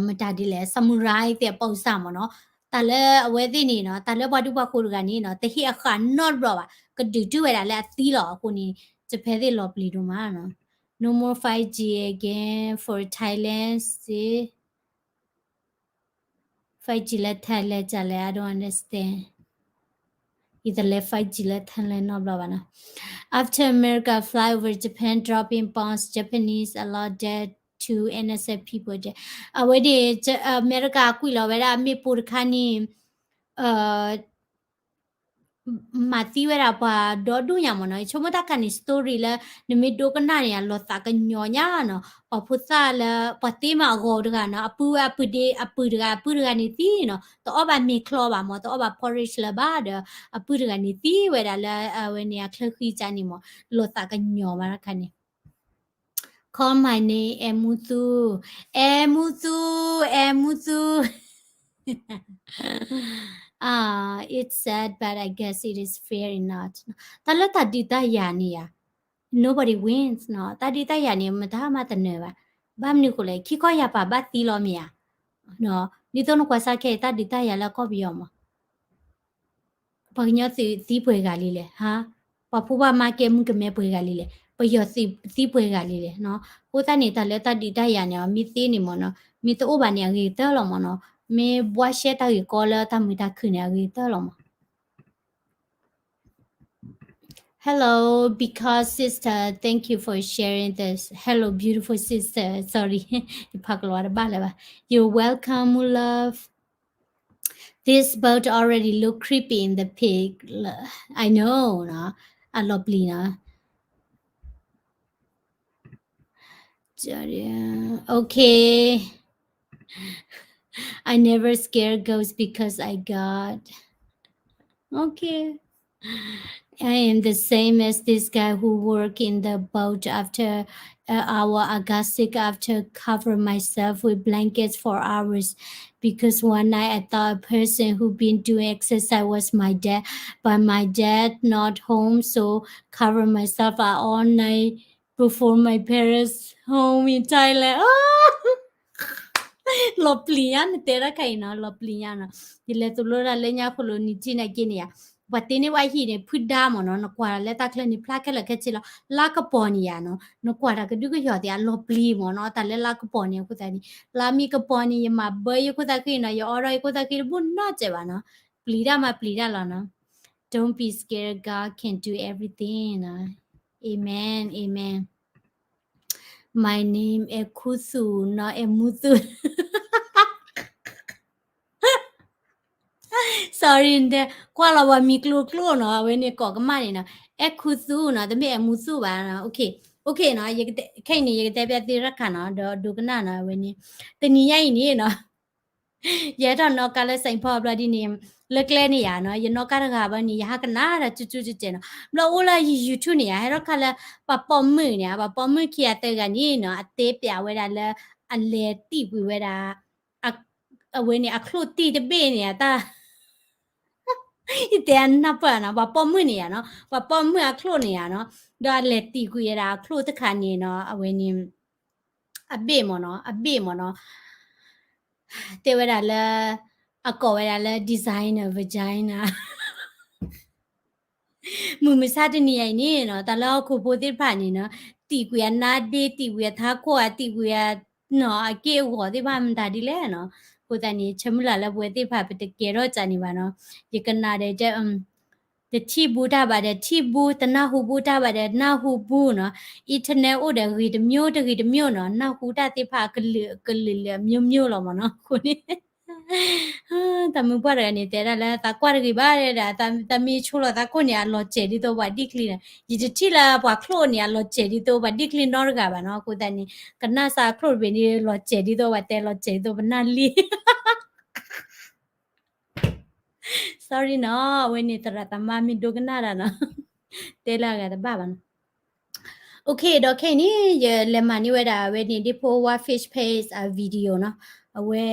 မတၤဒ်လဲၣ် samurai သ့ၣ်အပီၢ်စၢ်မ့ၢ်နီၤ. တၢ်လၢအဝဲသ့ၣ်န့ၣ်နီၤ တၢ်လၢပှၤဒူပှၤဃိၤတဂၤန့ၣ်နီၤ တဟ့ၣ်အဃာ်နီတဘျီဘၣ် ကဒုးတုၤဝဲဒၣ်လၢအသံလီၤအဃိန့ၣ် Japan သ့ၣ်လီၤပျံၤဒိၣ်မးနီၤ. No more five G again for Thailand စ့ five G လၢ Thailand ကလဲၣ် I don't understand. ယတလဲၤ five G လၢ Thailand နီတဘျီဘၣ်နီၤ. After America fly over Japan dropping bombs, Japanese allowed dead to innocent people. အဝဲန့ၣ် အမဲရကၤကွံာ်လီၤဝဲဒၣ်မ့ၣ်ပိၢ်တခါန့ၣ် မၤသံဝဲဒၣ်ပှၤဒီဒူၣ်ညါမ့ၢ်နီၤ. ယဆိကမိၣ်တၢ်ခါန့ၣ် story လၢ နမ့ၢ်ဒိကနၣ်န့ၣ် အလီၤသးကညီၤညါနီၤ. ပှၤဖိသၣ်လၢ ပှၤသ့မးအဂီၤတဂၤနီၤ အပုၢ်ဝဲအပုၢ်ဒ့ အပုၢ်တဂၤ အပုၢ်တဂၤန့ၣ်သံနီၤ တအီၣ်ဘၣ်မ့ၤချီဘၣ်မ့ၢ် တအီၣ်ဘၣ် porridge လၢၤဘၣ်ဒီး အပုၢ်တဂၤန့ၣ်သံဝဲဒၣ်လၢ အဝဲန့ၣ်အချၢဃံကန့ၣ်မ့ၢ် လီၤသးကညီၤမးတၢ်ခါန့ၣ် Call my name အဲၣ်မူသူ အဲၣ်မူသူ အဲၣ်မူသူ It's sad, but I guess it is fair enough. တၢ်လၢတၢ်ဒုးတၢ်ယၤန့ၣ်ယၤ nobody wins နီၤ. တၢ်ဒုးတၢ်ယၤန့ၣ် မတၤမးတနၢၤဘၣ်. ဘၣ်မနုၤဃိလဲၣ် ခံခီယၤပာ်ဘၣ်သံလီၤမ့ၢ်ဧါ. ဒ်သိးနကွၢ်စၢ်ခဲအံၤ တၢ်ဒုးတၢ်ယၤလၢကီၢ်ပယီၤမး ပှၤကညီသံပှဲၤဂၤလံလဲၣ်, ပှၤဖိပှၤမါကဲမုၣ်ကမဲပှဲၤဂၤလံလဲၣ်, ပယီၤသံပှဲၤဂၤလံလဲၣ်. အဃိသတးန့ၣ် တၢ်လၢတၢ်ဒုးတၢ်ယၤန့ၣ် မ့ၢ်သ့န့ၣ်မ့ၢ်နီၤ, မ့ၢ်တအိၣ်ဘၣ်န့ၣ် အဂ့ၤကတၢၢ်လီၤမ့ၢ်နီၤ, မ့ၢ်ဘှါရှဲတၢ်ဂ့ၢ်ကီလၢတၢ်မုာ်တၢ်ခုၣ်န့ၣ် အဂ့ၤကတၢၢ်လီၤမး. Hello, because sister, thank you for sharing this. Hello, beautiful sister. Sorry, ယဖးကလီၤတဘၣ်လၢၤဘၣ်. You're welcome, love. This boat already look creepy in the pic. I know, နီၤ, အလီၤပျံၤနီၤ. Okay. I never scare ghosts because I got. Okay. I am the same as this guy who work in the boat after uh, hour. I got sick after cover myself with blankets for hours because one night I thought a person who been doing exercise was my dad, but my dad not home, so cover myself all night before my parents home in Thailand. လီၤပျံၤညါ နတဲတၢ်ခါအံၤနီၤ, လီၤပျံၤညါနီၤ. ယလဲၤသိၣ်လိတၢ်လၢညါဃိလိာ်နံၤထံနၤက့န့ၣ်ယါ, ပှၤတ့န့ၢ်ဝဲဟံၣ်န့ၣ် ဖုဒါမ့ၢ်နီၤ, နကွၢ်လၢတၢ်ချၢန့ၣ် ဖျါခဲလၢာ်ခဲဆ့လီၤ. လါကပီၤန့ၣ်ယါနီၤ, နကွၢ်တၢ်ကဒုကယီၤသ့ၣ် အလီၤပျံၤမ့ၢ်နီၤ, တၢ်လၢလါကပီၤန့ၣ်အဃိသတးန့ၣ်, လါမ့ၢ်ကပီၤန့ၣ် ယမၤဘၢယခိၣ်သၣ်ဃံနီၤ, ယအီထီၣ်ယခိၣ်သၣ်ဃံတဘူၣ်နီတစဲးဘၣ်နီၤ. ပျံၤတၢ်မၤပျံၤတၢ်လီၤနီၤ. Don't be scared, God can do everything နီၤ. Amen, amen. My name အဲၣ်ခူသူၣ်နီၤ, အဲၣ်မူသူၣ်. Sorry တဲ, ကွၢ်လီၤပှၤမံၤကျိၤကျိၤနီၤ, အဝဲန့ၣ်ကိးကမၣ်န့ၣ်နီၤ, အဲၣ်ခူသူၣ်နီၤ, တမ့ၢ်အဲၣ်မူသူၣ်ဘၣ်နီၤ. Okay, okay နီၤ, ခဲအံၤန့ၣ် ယကတဲပျးသုတၢ်ခါနီၤ, ဒီးဒိကနၣ်နီၤ, အဝဲန့ၣ် တနံၤညါအံၤန့ၣ်နီၤ ယဟဲထီၣ်နီၣ်ကါလၢ Saint Paul ဘျီဒ်န့ၣ်, လၢကျဲန့ၣ်ယါနီၤ, ယနီၣ်ကါတဂၤဘၣ်န့ၣ် ယဟးကနၣ်တၢ်ကၠူကၠူကဲကဲနီၤ, ဘျီအိၣ်လၢ YouTube န့ၣ်ယါ, ဟဲထီၣ်ခါလၢ ပှၤပိာ်မုၣ်န့ၣ်, ပှၤပိာ်မုၣ်ခံဂၤသၢဂၤန့ၣ်နီၤ, အတဲပျးဝဲဒၣ်လၢ အလဲၤတံာ်ကွံာ်ဝဲဒၣ် အဝဲန့ၣ် အချိၣ်တံၢ်တဘ့ၣ်န့ၣ် အတၢ် ယတဲအနၢ်ပၢၢ်နီၤ, ပှၤပိာ်မုၣ်န့ၣ်ယါနီၤ, ပှၤပိာ်မုၣ်အချိၣ်န့ၣ်ယါနီၤ, ဒီးအလဲၤတံာ်ကွံာ်ဝဲဒၣ်အချိၣ်တခါန့ၣ်နီၤ, အဝဲန့ၣ် အဘ့ၣ်မ့ၢ်နီၤ, အဘ့ၣ်မ့ၢ်နီၤ, တဲဝဲဒၣ်လၢ အကိးဝဲဒၣ်လၢ designer vagina မုၢ်မဆါတနံၤအံၤန့ၣ်နီၤ, တၢ်လၢဟီၣ်ခိၣ်ဖိသ့ၣ်တဖၣ်န့ၣ်နီၤ, တံာ်ကွံာ်အနါဒ့, တံာ်ကွံာ်အထးခိၣ်, တံာ်ကွံာ်အ နီၤ, အက့ၢ်အဂီၤသ့ၣ်တဖၣ်မတၤဒ်လဲၣ်နီၤ. အဃိသတးန့ၣ် ဆၢမုၢ်လၢ်လၢပဝဲသ့ၣ်တဖၣ် ပတကဲထီၣ်ကန့ၣ်ဘၣ်နီၤ. ယကနၣ်ဒီး တထံၣ်ဘူးတၢ်ဘၣ်ဒီးထံၣ်ဘူး, တနၢ်ဟူဘူးတၢ်ဘၣ်ဒီးနၢ်ဟူဘူးနီၤ. internet အိၣ်ဒီးဂ့ၤတမျိုးတဂ့ၤတမျိုးနီၤ, နၢ်ဟူတၢ်သ့ၣ်တဖၣ်ကလုာ်ကလုာ်လၢအမျိုးမျိုးလီၤမ့ၢ်နီၤ. အဃိန့ၣ် တၢ်မုၢ်ပှၢ်တဂၤန့ၣ် တဲဒၣ်လၢသးကွၢ်တဂ့ၤဘၣ်ဒၣ်, တၢ်မ့ၢ်ဆိလီၤသးခိၣ်န့ၣ် အလီၤစဲၤဒ်သိးပှၤဒံၣ်ချံနီၤ. ယတထံၣ်လၢပှၤချိၣ်န့ၣ် အလီၤစဲၤဒ်သိးပှၤဒံၣ်ချံနီတဂၤဘၣ်နီၤ. အဃိသတးန့ၣ် ကနၣ်စၢ်ချိၣ်တဘ့ၣ်န့ၣ် လီၤစဲၤဒ်သိးပှၤတဲ လီၤစဲၤဒ်သိးပနၢ်လံ sorry နီၤ, အဝဲန့ၣ်သရၣ်သမါမ့ၢ်ဒိကနၣ်တၢ်နီၤ, တဲလၢအဂၤတဘၣ်ဘၣ်နီၤ. Okay, ဒီးခဲအံၤန့ၣ် ယလဲၤမၤန့ၢ်ဝဲဒၣ်ဝဲန့ၣ် ဒ့ဖိဝါ Fish Paste အ video နီၤ. အဝဲ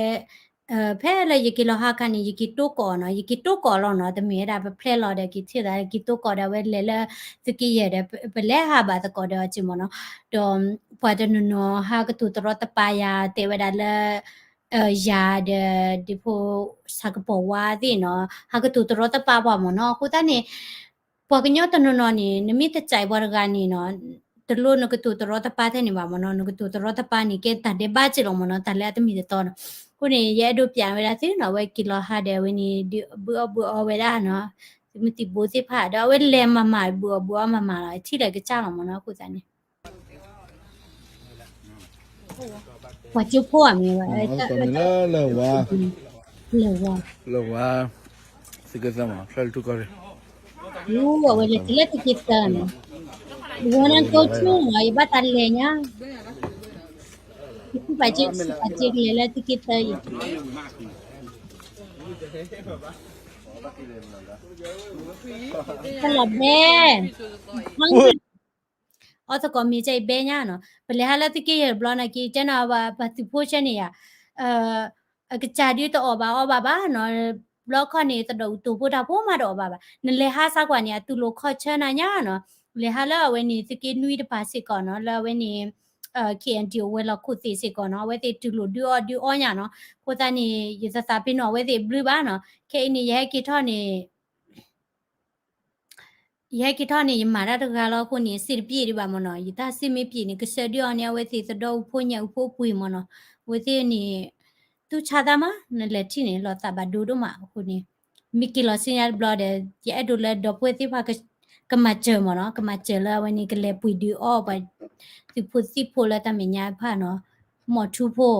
ဖဲလၢယက့ၤလီၤဟါခါန့ၣ် ယက့ၤတိၢ်ကီးနီၤ, ယက့ၤတိၢ်ကီးလီၤနီၤ, တမ့ၢ်ဝဲဒၣ်ပဖျဲလီၤဒီးက့ၤထံၣ်သး က့ၤတိၢ်ကီးဒီး အဝဲလဲၤလၢသုးက့ယဲၢ်ဒီး ပလဲၤဟးဘၣ်သကိးဒီးအီၤက့မ့ၢ်နီၤ. ဒီးပှၤတနီၤနီၤဟးကတိၤတရီတပါယၤ တဲဝဲဒၣ်လၢ ယၤဒီး ဒ့ဖိ ဆၣ်ကပီၤဝါသ့ၣ်နီၤ ဟးကတိၤတရီတပါပှၤမ့ၢ်နီၤ. အဃိသတးန့ၣ် ပှၤကညီတနီၤနီၤန့ၣ် နမ့ၢ်တစဲးပှၤတဂၤန့ၣ်နီၤ တလိၣ်နကတိၤတရီတပါထဲန့ၣ်ဘၣ်မ့ၢ်နီၤ, နကတိၤတရီတပါန့ၣ် ကဲတၢ်ဒဲးဘးက့လီၤမ့ၢ်နီၤ, တၢ်လၢအတမ့ၢ်တတီနီၤ. အဃိန့ၣ် ယအဲၣ်ဒိးပျးဝဲဒၣ်သုနီၤ, အဝဲက့ၤလီၤဟါဒီးအဝဲန့ၣ် ဒုးဘုအီၣ်ဘုအီဝဲဒၣ်နီၤ, သုးမုၢ်သံၣ်ဘိသ့ၣ်တဖၣ် ဒီးအဝဲလဲၤမၤမၤ ဘုအီၣ်ဘုအီမၤမၤလီၤ, ထံၣ်လၢကစၢ်လီၤမ့ၢ်နီၤ. အဃိသတးန့ၣ် ပှၤကၠိဖိအမံၤဝဲ လၢဝါ လၢဝါ သုးက့သၢမး ဖျၢၣ်လၢထူကီၢ်ရ့ၣ်, အဝဲလဲၤတုၤလၢသုးက့သၢနီၤ, ဝဲနကိးဆူနီၤ ယဘၣ်တၢ်လဲၤညါ, ယကူၣ်ပာ်က့ စံးပာ်က့ကလဲၤလၢသုးက့သၢအံၤ, တၢ်လီၤဘဲ အီသကိးမ့ၢ်ကဲအံၤဘဲညါနီၤ, ပလဲၤဟးလၢသုးက့ယဲၢ်တဘျီနာ်က့ ကဲနီၤ ပှၤသုးဖိဆဲန့ၣ်ယၤ, အကစၢ်ဒုးတအီၣ်ဘၣ်အီဘၣ်ဘၣ်နီၤ, ဘျီခီန့ၣ် သဒီးအူတိၢ်ဖိတၢ်ဖိမးတအီၣ်ဘၣ်ဘၣ်, နလဲၤဟးစးကွၢ်န့ၣ် အတူၢ်လိာ်ခီၣ်ဆၢနၤညါနီၤ, လဲၤဟးလၢအဝဲန့ၣ် သုးက့နွံတပၤစ့ၢ်ကီးနီၤ, လၢအဝဲန့ၣ် KNDO ဝဲၤလီၢ်ခိၣ်သ့ၣ်စ့ၢ်ကီးနီၤ, အဝဲသ့ၣ်တူၢ်လိာ်ဒုးအီၣ်ဒုးအီညါနီၤ, အဃိသတးန့ၣ် ယသးသးပ့ၤနီၣ်အဝဲသ့ၣ်ဘျုးဘၣ်နီၤ, ခဲအံၤန့ၣ် ယဟဲက့ၤထီၣ်န့ၣ် ယဟဲက့ၤထီၣ်န့ၣ် ယမၤတၢ်တဂၤလီၤအဃိန့ၣ် စ့တပျ့ၣ်ဒံးဘၣ်မ့ၢ်နီၤ, ယတၢ်စ့မ့ၢ်ပျ့ၣ်န့ၣ် ကဆှၢဒုးအီၤန့ၣ် အဝဲသ့ၣ်သဒီအူဖိညၣ်အူဖိပှ့ၤမ့ၢ်နီၤ, အဝဲသ့ၣ်န့ၣ် တူၢ်ဆါတၢ်မး နလဲၤထံၣ်န့ၣ် လီၤသးဘၣ်ဒိဒိၣ်မးအဃိန့ၣ်, မ့ၢ်က့ၤလီၤဆ့ညါတဘျီဒီး ယအဲၣ်ဒိးလၢဒီပုၢ်ဝဲၢ်သ့ၣ်တဖၣ် ကမၤစၢၤမ့ၢ်နီၤ, ကမၤစၢၤလၢအဝဲန့ၣ်ကလဲၤပှ့ၤဒုးအီၣ်ပှၤသုးဖိသံၣ်ဖိလၢတၢ်မဲာ်ညါတဖၣ်နီၤ, မီၢ်ထူဖိ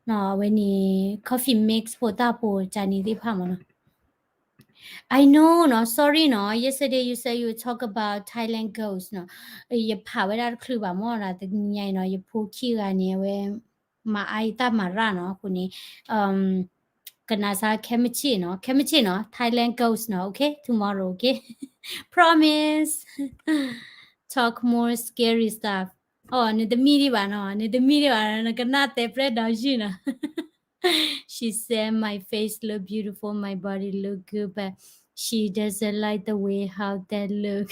အဝဲန့ၣ် coffee mix ဖိတၢ်ဖိကန့ၣ်သ့ၣ်တဖၣ်မ့ၢ်နီၤ. I know နီၤ, sorry နီၤ, yesterday you said you talk about Thailand ghost နီၤ, ယဖးဝဲဒၣ်တချုးဘၣ်မ့ၢ်နီၤ, တနံၤညါအံၤနီၤ ယဖိခံဂၤန့ၣ် အဝဲ မၤအါယတၢ်မၤရၣ်နီၤ, အဃိန့ၣ် ကနၣ်စါခဲမုၢ်ဆ့ၣ်နီၤ, ခဲမုၢ်ဆ့ၣ်နီၤ, Thailand ghost နီၤ, okay, tomorrow, okay, promise, talk more scary stuff. အိ နတမံဒံးဘၣ်နီၤ, နတမံဒံးဘၣ်နီၤ, နကနၣ်တဲပျဲၢ်ဒီးယုၢ်နီၤ. She said my face look beautiful, my body look good, but she doesn't like the way how that look.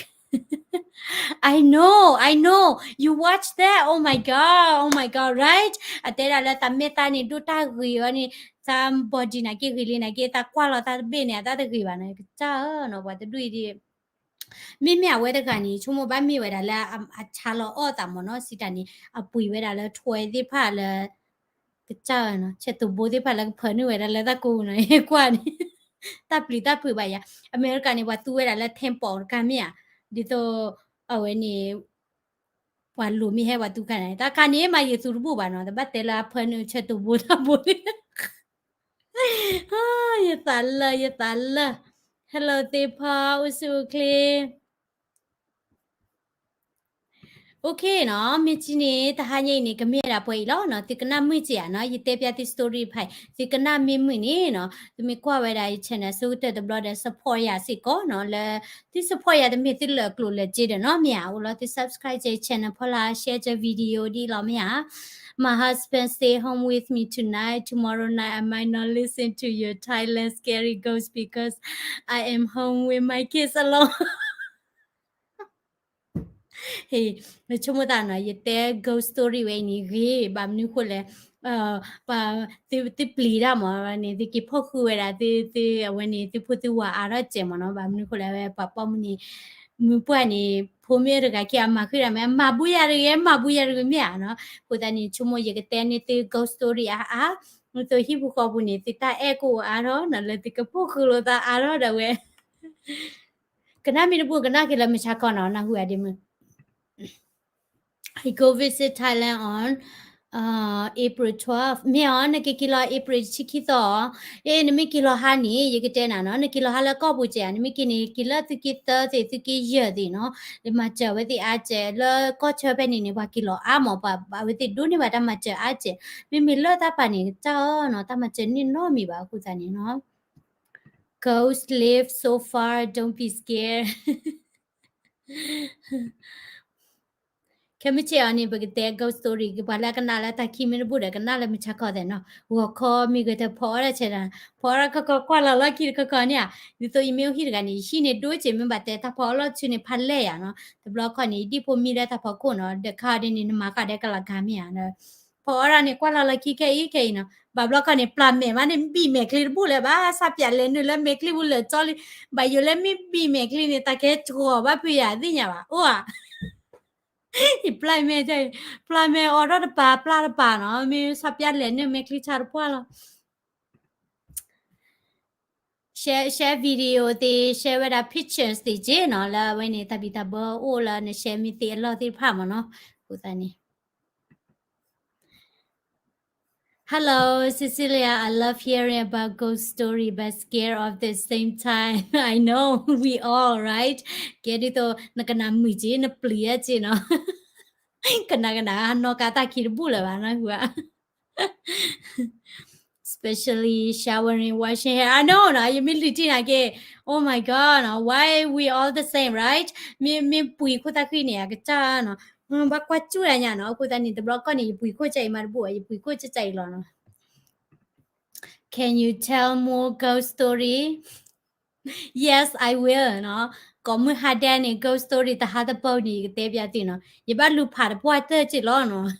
I know, I know. You watch that? Oh my god, oh my god, right? အတဲဒၣ်လၢသးမဲာ်သၣ်န့ၣ် ဒိၣ်တၢ်ဂ့ၤအီၤန့ၣ်, သး body နာ်က့ဂ့ၤလံနာ်က့ သးကွၢ်လီၤသးတဘ့ၣ်န့ၣ် အတၢ်တဂ့ၤဘၣ်နီၤ, ကစၢ်ဧၢနီၤ, ပှၤတဒူၣ်အံၤဒ် မ့မ့ၢ်အဝဲတဂၤန့ၣ် ဆိကမိၣ်ဘၣ်မ့ၢ်ဝဲဒၣ်လၢ အဆါလီၤအီၣ်သးမ့ၢ်နီၤ, စံးတၢ်န့ၣ် အပှ့ၤဝဲဒၣ်လၢ toy သ့ၣ်တဖၣ်လၢ ကစၢ်ဧၢနီၤ, ဆဲးသိၣ်ဘိသ့ၣ်တဖၣ်လၢကဖၢနုာ်ဝဲဒၣ်လၢတၢ်ကိးပူၤနီၤ, ကွၢ်န့ၣ် တၢ်ပျံၤတၢ်ဖုးဘၣ်ယၤ, အမဲရကၤန့ၣ် ပှၤသူဝဲဒၣ်လၢ temple တခါမ့ၢ်ဧါ, ဒ်သိး အဝဲန့ၣ် ပှၤလိၤမ့ၢ်ဟဲပှၤသူခါန့ၣ်, တၢ်ခါန့ၣ်မးယသူတဘူၣ်ဘၣ်နီၤ, တဘၣ်တဲလၢအဖၢနုာ်ဆဲးသိၣ်ဘိတၢ်ဘိန့ၣ် ယသးလၢ ယသးလၢ Hello သ့ၣ်ဖီ အိၣ်ဆူၣ်အိၣ်ချ့ OK နီၤ, မ့ၢ်ကန့ၣ် တဟါညါအံၤန့ၣ် ကမ့ၢ်ဝဲဒၣ်ပှဲၤအံၤလီၤနီၤ, သုကနၣ်မုာ်က့ၤဧါနီၤ, ယတဲပျၢ်သု story တဖၣ်အံၤ သုကနၣ်မ့ၢ်မုာ်န့ၣ်နီၤ, သုမ့ၢ်ကွၢ်ဝဲဒၣ်ယ channel ဆိကတၢၢ်တဘျီဒီး support ယၤစ့ၢ်ကီးနီၤ, လၢ သု support ယၤတမ့ၢ်သုလၢာ်ကျိၣ်လၢာ်စ့ဒီးနီၤ, မ့ၢ်ဧါ, အိၣ်လီၤသု subscribe ယ channel ဖီလာ် share ယ video ဒ်လီၤ မ့ၢ်ဧါ. My husband stay home with me tonight. Tomorrow night I might not listen to your Thailand scary ghost because I am home with my kids alone. ဟ့ၣ်, နဆိကမိၣ်သးနီၤ, ယတဲ ghost story ဝဲအံၤန့ၣ်ဂ့ၤ, ဘၣ်မနုၤဃိလဲၣ်, ပှၤ သုပျံၤတၢ်မးန့ၣ် သုက့ၤဖီၣ်ဃုာ်ဝဲဒၣ်သု သုအဝဲန့ၣ် သုဖိသုဝၤအါထီၣ်စဲးမးနီၤ, ဘၣ်မနုၤဃိလဲၣ် ဝဲပှၤပိာ်မုၣ်န့ၣ် မုၢ်ပှၢ်န့ၣ် ဖိမ့ၢ်တဂၤခံအမၤဃုာ်ဒၣ်မ့ၢ် အမၤဘူးယၤတဂ့ၤ မၤဘူးယၤတဂ့ၤမ့ၢ်ဧါနီၤ, အဃိသတးန့ၣ် ဆိကမိၣ်ယကတဲန့ၢ်သု ghost story အါအါ, မ့ၢ်သိးဟံၣ်ပူၤဃီပူၤန့ၣ် သုတၢ်အဲၣ်ကအိၣ်အါထီၣ်နီၤ, လၢသုကဖီၣ်ဃုာ်လိာ်သးအါထီၣ်ဒၣ်ဝဲ ကနၣ်မ့ၢ်တဘူၣ် ကနၣ်က့ၤလၢမုၢ်ဆါခီနီၤ, နၢ်ဟူဧါဒ့မုၢ်. I go visit Thailand on April twelve. မ့ၢ်အီၤ နကက့ၤလီၤ April တဆံခံသီအီၤ. အ့ နမ့ၢ်က့ၤလီၤဟါန့ၣ် ယကတဲနၤနီၤ, နက့ၤလီၤဟါလၢကီၢ်ပူၤစဲးဧါ, နမ့ၢ်က့ၤန့ၣ် က့ၤလၢသုးက့သၢသ့ၣ် သုးက့ယဲၢ်သ့ၣ်နီၤ, ယမၤစၢၤအဝဲသ့ၣ်အါစဲး, လၢကီၢ်ဆၢဖဲန့ၣ်န့ၣ် ပှၤက့ၤလီၤအါမး, ပှၤအဝဲသ့ၣ်ဒိးန့ၢ်ဘၣ်တၢ်မၤစၢၤအါစဲး, မ့မ့ၢ်လၢတၢ်ပာ်န့ၣ် ကစၢ်ဧၢနီၤ, တၢ်မၤစၢၤန့ၣ်နီတမံၤဘၣ်အဃိသတးန့ၣ်နီၤ. Ghost live so far, don't be scared. ခဲမုၢ်ဆ့ၣ်အီၤန့ၣ် ပကတဲ ghost story ကပှၤလၢအကနၣ်လၢတၢ်ခံမ့ၢ်တဘူၣ်ဒီး ကနၣ်လၢမုၢ်ဆါခီသဲးနီၤ, ဂီၤခီမ့ၢ်ဂဲၤတဖီအီၣ်ဒၣ်ဆဲးဒၣ်, ဖီအီၣ်ဒၣ်ခီခီကွၢ်လီၤလီၢ်ခံတခီခီန့ၣ်ဧါ, ဒ်သိးယမ့ၢ်အိၣ်ဟံၣ်တဂၤန့ၣ် ယဟံၣ်န့ၣ်ဒိၣ်က့ၤ မ့ၢ်ဘၣ်တဲတၢ်ဖီအီၣ်လီၢ်ဆူန့ၣ် ဖးလဲၢ်ယၤနီၤ, တဘျီခီန့ၣ် ယဒံၣ်ဖိမံလၢတၢ်ဖီခိၣ်နီၤ, ဒီးခါအီၤဒ်န့ၣ် နမၤဃာ်ဒီးကလၤကၤမ့ၢ်ဧါ, ဖီအီၣ်ဒၣ်န့ၣ် ကွၢ်လီၤလီၢ်ခံခဲအံၤခဲအံၤနီၤ, ဘၣ်ဘျီခီန့ၣ် ပျၢ်မဲာ်မးန့ၣ် ဘံၣ်မဲာ်ချံတဘူၣ်လၢၤဘၣ်, စးပၠးလဲၤနုာ်လၢမဲာ်ချံပူၤလၢာ်ကၠီလံ, ဘၣ်ယိၣ်လၢမ့ၢ်ဘံၣ်မဲာ်ချံန့ၣ် တၢ်ကဲတြီၤဘၣ်ဖုးယၤသ့ၣ်ညါဘၣ်, အိၣ်ဧါ ယပျၢ်မဲာ်, ပျၢ်မဲာ်အီၣ်ထီၣ်တပၤ ပျၢ်တပၤနီၤ, မ့ၢ်စးပၠးလဲၤနုာ်မဲာ်ချံဆါတပှၢ်လီၤ. share share video သ့, share ဝဲဒၣ် pictures သ့က့နီၤ, လၢအဝဲန့ၣ် တၢ်ဘံၣ်တၢ်ဘၢအိၣ်လၢန share မ့ၢ်သ့အလီၢ်သ့ၣ်တဖၣ်မ့ၢ်နီၤ, အဃိသတးန့ၣ် Hello, Cecilia, I love hearing about ghost story but scared of the same time. I know, we all, right? ကဲဒ်သိး နကနၣ်မုာ်က့ၤ နပျံၤအါက့ၤနီၤ, ကနၣ်ကနၣ် နီၢ်ကါတၢ်ခံတဘူၣ်လၢၤဘၣ်နီၤ, ဟူဧါ especially showering, washing hair. I know နီၤ, ယမ့ၢ်လုၢ်ထံၣ်နာ်က့, Oh my God နီၤ, why we all the same, right? မ့ၢ် မ့ၢ်ပှံၤခိၣ်သၣ်ဃံန့ၣ် အကစၢ်နီၤ, ဘၣ်ကွၢ်စူၣ်ဒၣ်ညါနီၤ, အဃိသတးန့ၣ် တဘျီကီၢ်န့ၣ် ယပှံၤခိၣ်ကၢ်အံၤမးတဘူၣ်, ယပှံၤခိၣ်ကၢ်ကၢ်အံၤလီၤနီၤ. Can you tell more ghost story? Yes, I will နီၤ, ကိးမုၢ်ဟါဒဲးန့ၣ် ghost story တဟါတပူၤန့ၣ် ယကတဲပျးသုနီၤ, ယဘၣ်လူၤဖးတပှၢ်တၢၢ်က့ၤလီၤနီၤ.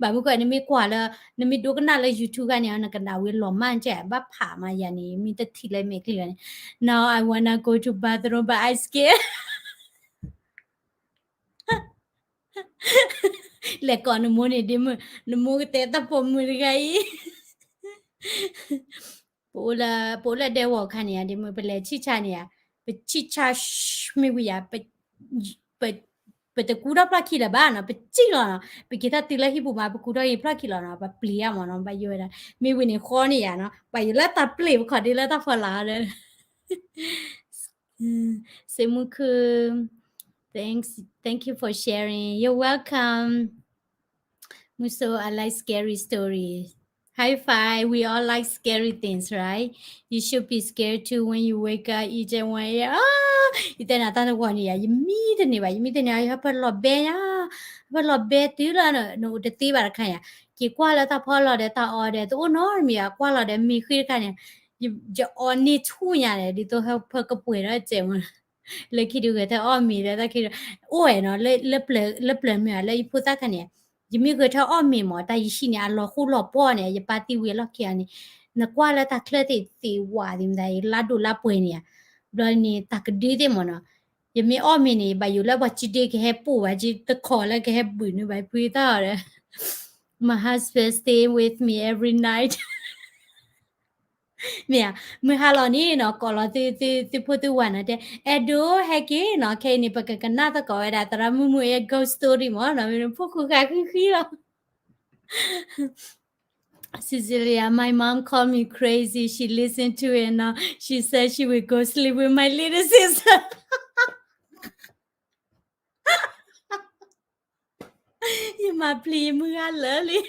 ဘၣ်မနုၤဃိ နမ့ၢ်ကွၢ်လၢ နမ့ၢ်ဒိကနၣ်လၢ YouTube ဂၤန့ၣ် နကနၣ်ဝံၤလီၤမၢ်ကဲ, ဘၣ်ဖးမးယၤန့ၣ် မ့ၢ်တထံၣ်လၢမဲာ်ချံဂၤန့ၣ်, Now I wanna go to bathroom but I scared. လဲၤကိးနမိၢ်န့ၣ် ဒ်မုၢ် နမိၢ်ကတဲတၢ်ပိာ်မုၣ်တဂၤအံၤ ပအိၣ်လၢ ပအိၣ်လၢဒဲဝီၤခါန့ၣ်ဧါ, ဒ်မုၢ်ပလဲၤဆံၣ်ဆါန့ၣ်ဧါ, ပဆံၣ်ဆါ မ့ၢ်ဝံၤဧါ, ပ ပတကူထီၣ်ဖျီၣ်ခံလၢၤဘၣ်နီၤ, ပစံၣ်လီၤနီၤ, ပက့ၤထီၣ်တုၤလၢဟံၣ်ပူၤမး ပကူထီၣ်က့ၤဖျီၣ်ခံလီၤနီၤ, ပပျံၤဧါမးနီၤ, ဘၣ်ယိၣ်ဝဲဒၣ်, မ့ၢ်ဝံၤန့ၣ်ဃီန့ၣ်ယၤနီၤ, ဘၣ်ယိၣ်လၢတၢ်ပျ့ၤ ပခီၣ်ဒ့လၢတၢ်ဖီလာ်ဒီး စ့မုၢ်ခု Thanks, thank you for sharing. You're welcome. Muso, I like scary stories. High five, we all like scary things, right? You should be scared too when you wake up each and one. ယတဲနၤတၢ်တဂီၤန့ၣ်ယၤ, ယမံတန့ၢ်ဘၣ်, ယမံတန့ၢ်, ဟဲပလီၤဘဲညါ, ဟဲပလီၤဘဲတုၤလၢနအိၣ်တသ့ဘၣ်တခါယၤ, က့ၤကွၢ်လၢတၢ်ဖီလာ်ဒီးတၢ်အီၤဒီး တအိၣ်နီတမံၤဘၣ်, ကွၢ်လီၤဒီးမ့ၢ်ဃ့တခါန့ၣ်, ယအီၤန့ၢ်ဆူၣ်ညါဒီး ဒ်သိးဟဲဖၢကပှဲၤဒီးစဲးမး လၢခံဒုးဂဲၤထၢၣ်အီၣ်မ့ၤလၢတၢ်ခံဒီး အိၣ်ဝဲနီၤ, လၢပျၢၤမ့ၢ်ဧါ, လၢယဖိသၣ်ခါန့ၣ်, ယမ့ၢ်ဂဲၤထၢၣ်အီၣ်မ့ၤမး တၢ်ယဟံၣ်န့ၣ် အလီၤဃိလီၤပှီၢ်န့ၣ် ယပၢ်သံဝံၤအလီၢ်ခံအီၤန့ၣ်, နကွၢ်လၢတၢ်ချၢသ့ၣ်သ့ၣ်ဝးသ့ၣ်မတၤ လါဒိၣ်လါပှဲၤန့ၣ်ဧါ, ဘျီန့ၣ် တၢ်ကဒုသ့ၣ်မးနီၤ, ယမ့ၢ်အီၣ်မ့ၤန့ၣ် ဘၣ်ယိၣ်လၢပှၤစုဒ့ကဟဲပိာ်ဘၣ်က့ၤ တခီလၢကဟဲဘုၣ်နုာ်ဘၣ်ဖုသၣ်အီၤဒီး My husband stay with me every night. မ့ၢ်ဧါ, မုၢ်ဟါလီၤန့ၣ်နီၤ ကိးလီၤသု သုဖိသုဝၤနီၤ တဲ အဲၣ်ဒိးဟဲက့ၤနီၤ, ခဲအံၤန့ၣ် ပကကနၣ်သကိးဝဲဒၣ် သရၣ်မုၣ်မုၣ်အ ghost story မးနီၤ, မ့ၢ်ဖိၣ်ဃုဃာ်ဃံဃံလီၤ. Cecilia, my mom called me crazy. She listened to it now. She said she will go sleep with my little sister. ယမၤပျံၤယမုၢ်ဂၤလၢာ်လံ.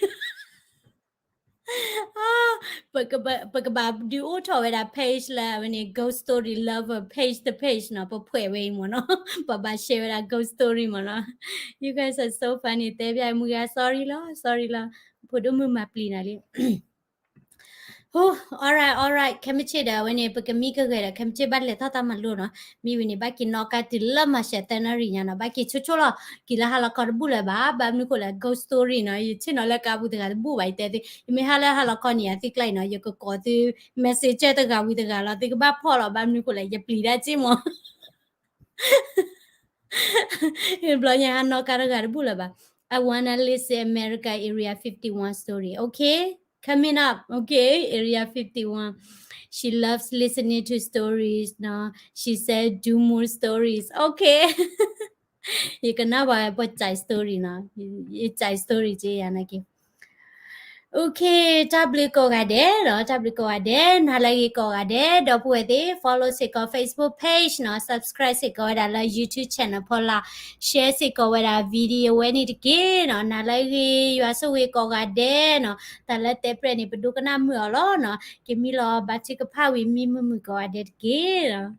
ပကဘၣ်ဒုးအိၣ်ထီၣ်ဝဲဒၣ် page လၢအဝဲန့ၣ် Ghost Story Lover page တ page နီၤ, ပဖှဲးဝဲအံၤမ့ၢ်နီၤ, ပဘၣ် share ဝဲဒၣ် ghost story မ့ၢ်နီၤ. You guys are so funny. တဲဘၣ်မုၢ်ဂၤ sorry လီၤ sorry လီၤ, ဖိဒိၣ်မုၣ်မၤပျံၤနၤလံ. Alright, alright, ခဲမုၢ်ဆ့ၣ်ဒီး အဝဲန့ၣ် ပကမံကဂဲၤဒီး ခဲမုၢ်ဆ့ၣ်ဘၣ်လဲၤထီၣ်တၢ်မၤလိနီၤ. မ့ၢ်ဝံၤန့ၣ် ဘၣ်က့ၤနီၣ်ကါတုၤလၢမၤရှးသၢနၣ်ရံၣ်ညါနီၤ, ဘၣ်က့ၤဆိဆိလီၤ, က့ၤလၢဟါလီၤခီတဘူၣ်လၢၤဘၣ်, ဘၣ်မနုၤဃိလဲၣ် ghost story နီၤ, ယဆ့ၣ်နီၤလၢကါပူၤတဂၤတဘူၣ်ဘၣ်, ယတဲသု, ယမ့ၢ်ဟါလၢဟါလီၤခီန့ၣ် ယသုကျါအံၤနီၤ, ယကကိးသု messenger တဂၤဝံၤတဂၤလီၤ, သုကဘၣ်ဖီၣ်လီၤ, ဘၣ်မနုၤဃိလဲၣ် ယပျံၤဒၣ်စ့ၢ်မး. ဘျီညါဟါနီၣ်ကါတဂၤတဘူၣ်လၢၤဘၣ်. I wanna listen America Area fifty-one story. Okay, coming up. Okay, Area fifty-one. She loves listening to stories. No, she said do more stories. Okay. ယကနၣ်ပှၤ ပှၤစဲး story နီၤ, ယစဲး story က့ယၤနာ်က့. Okay, တၢ်ဘျုးကိးဂၤဒဲးနီၤ, တၢ်ဘျုးကိးဂၤဒဲး, နၤလၢအဂ့ၤကိးဂၤဒဲး, ဒီပုၢ်ဝဲၢ်သ့ၣ် follow စ့ၢ်ကီး Facebook page နီၤ, subscribe စ့ၢ်ကီးဝဲဒၣ်လၢ YouTube channel ဖီလာ်, share စ့ၢ်ကီးဝဲဒၣ် video ဝဲန့ၣ်တက့ၢ်နီၤ. နၤလၢအဂ့ၤ, ယွၤဆိၣ်ဂ့ၤကိးဂၤဒဲးနီၤ. တၢ်လၢတဲပြဲၢ်န့ၣ် ပဒိကနၣ်မုာ်အီၤလီၤနီၤ. ကမံလီၤဘါထုကဖၣ်ဝံၤ မံမုာ်မုာ်ကိးဂၤဒဲးတက့ၢ်နီၤ.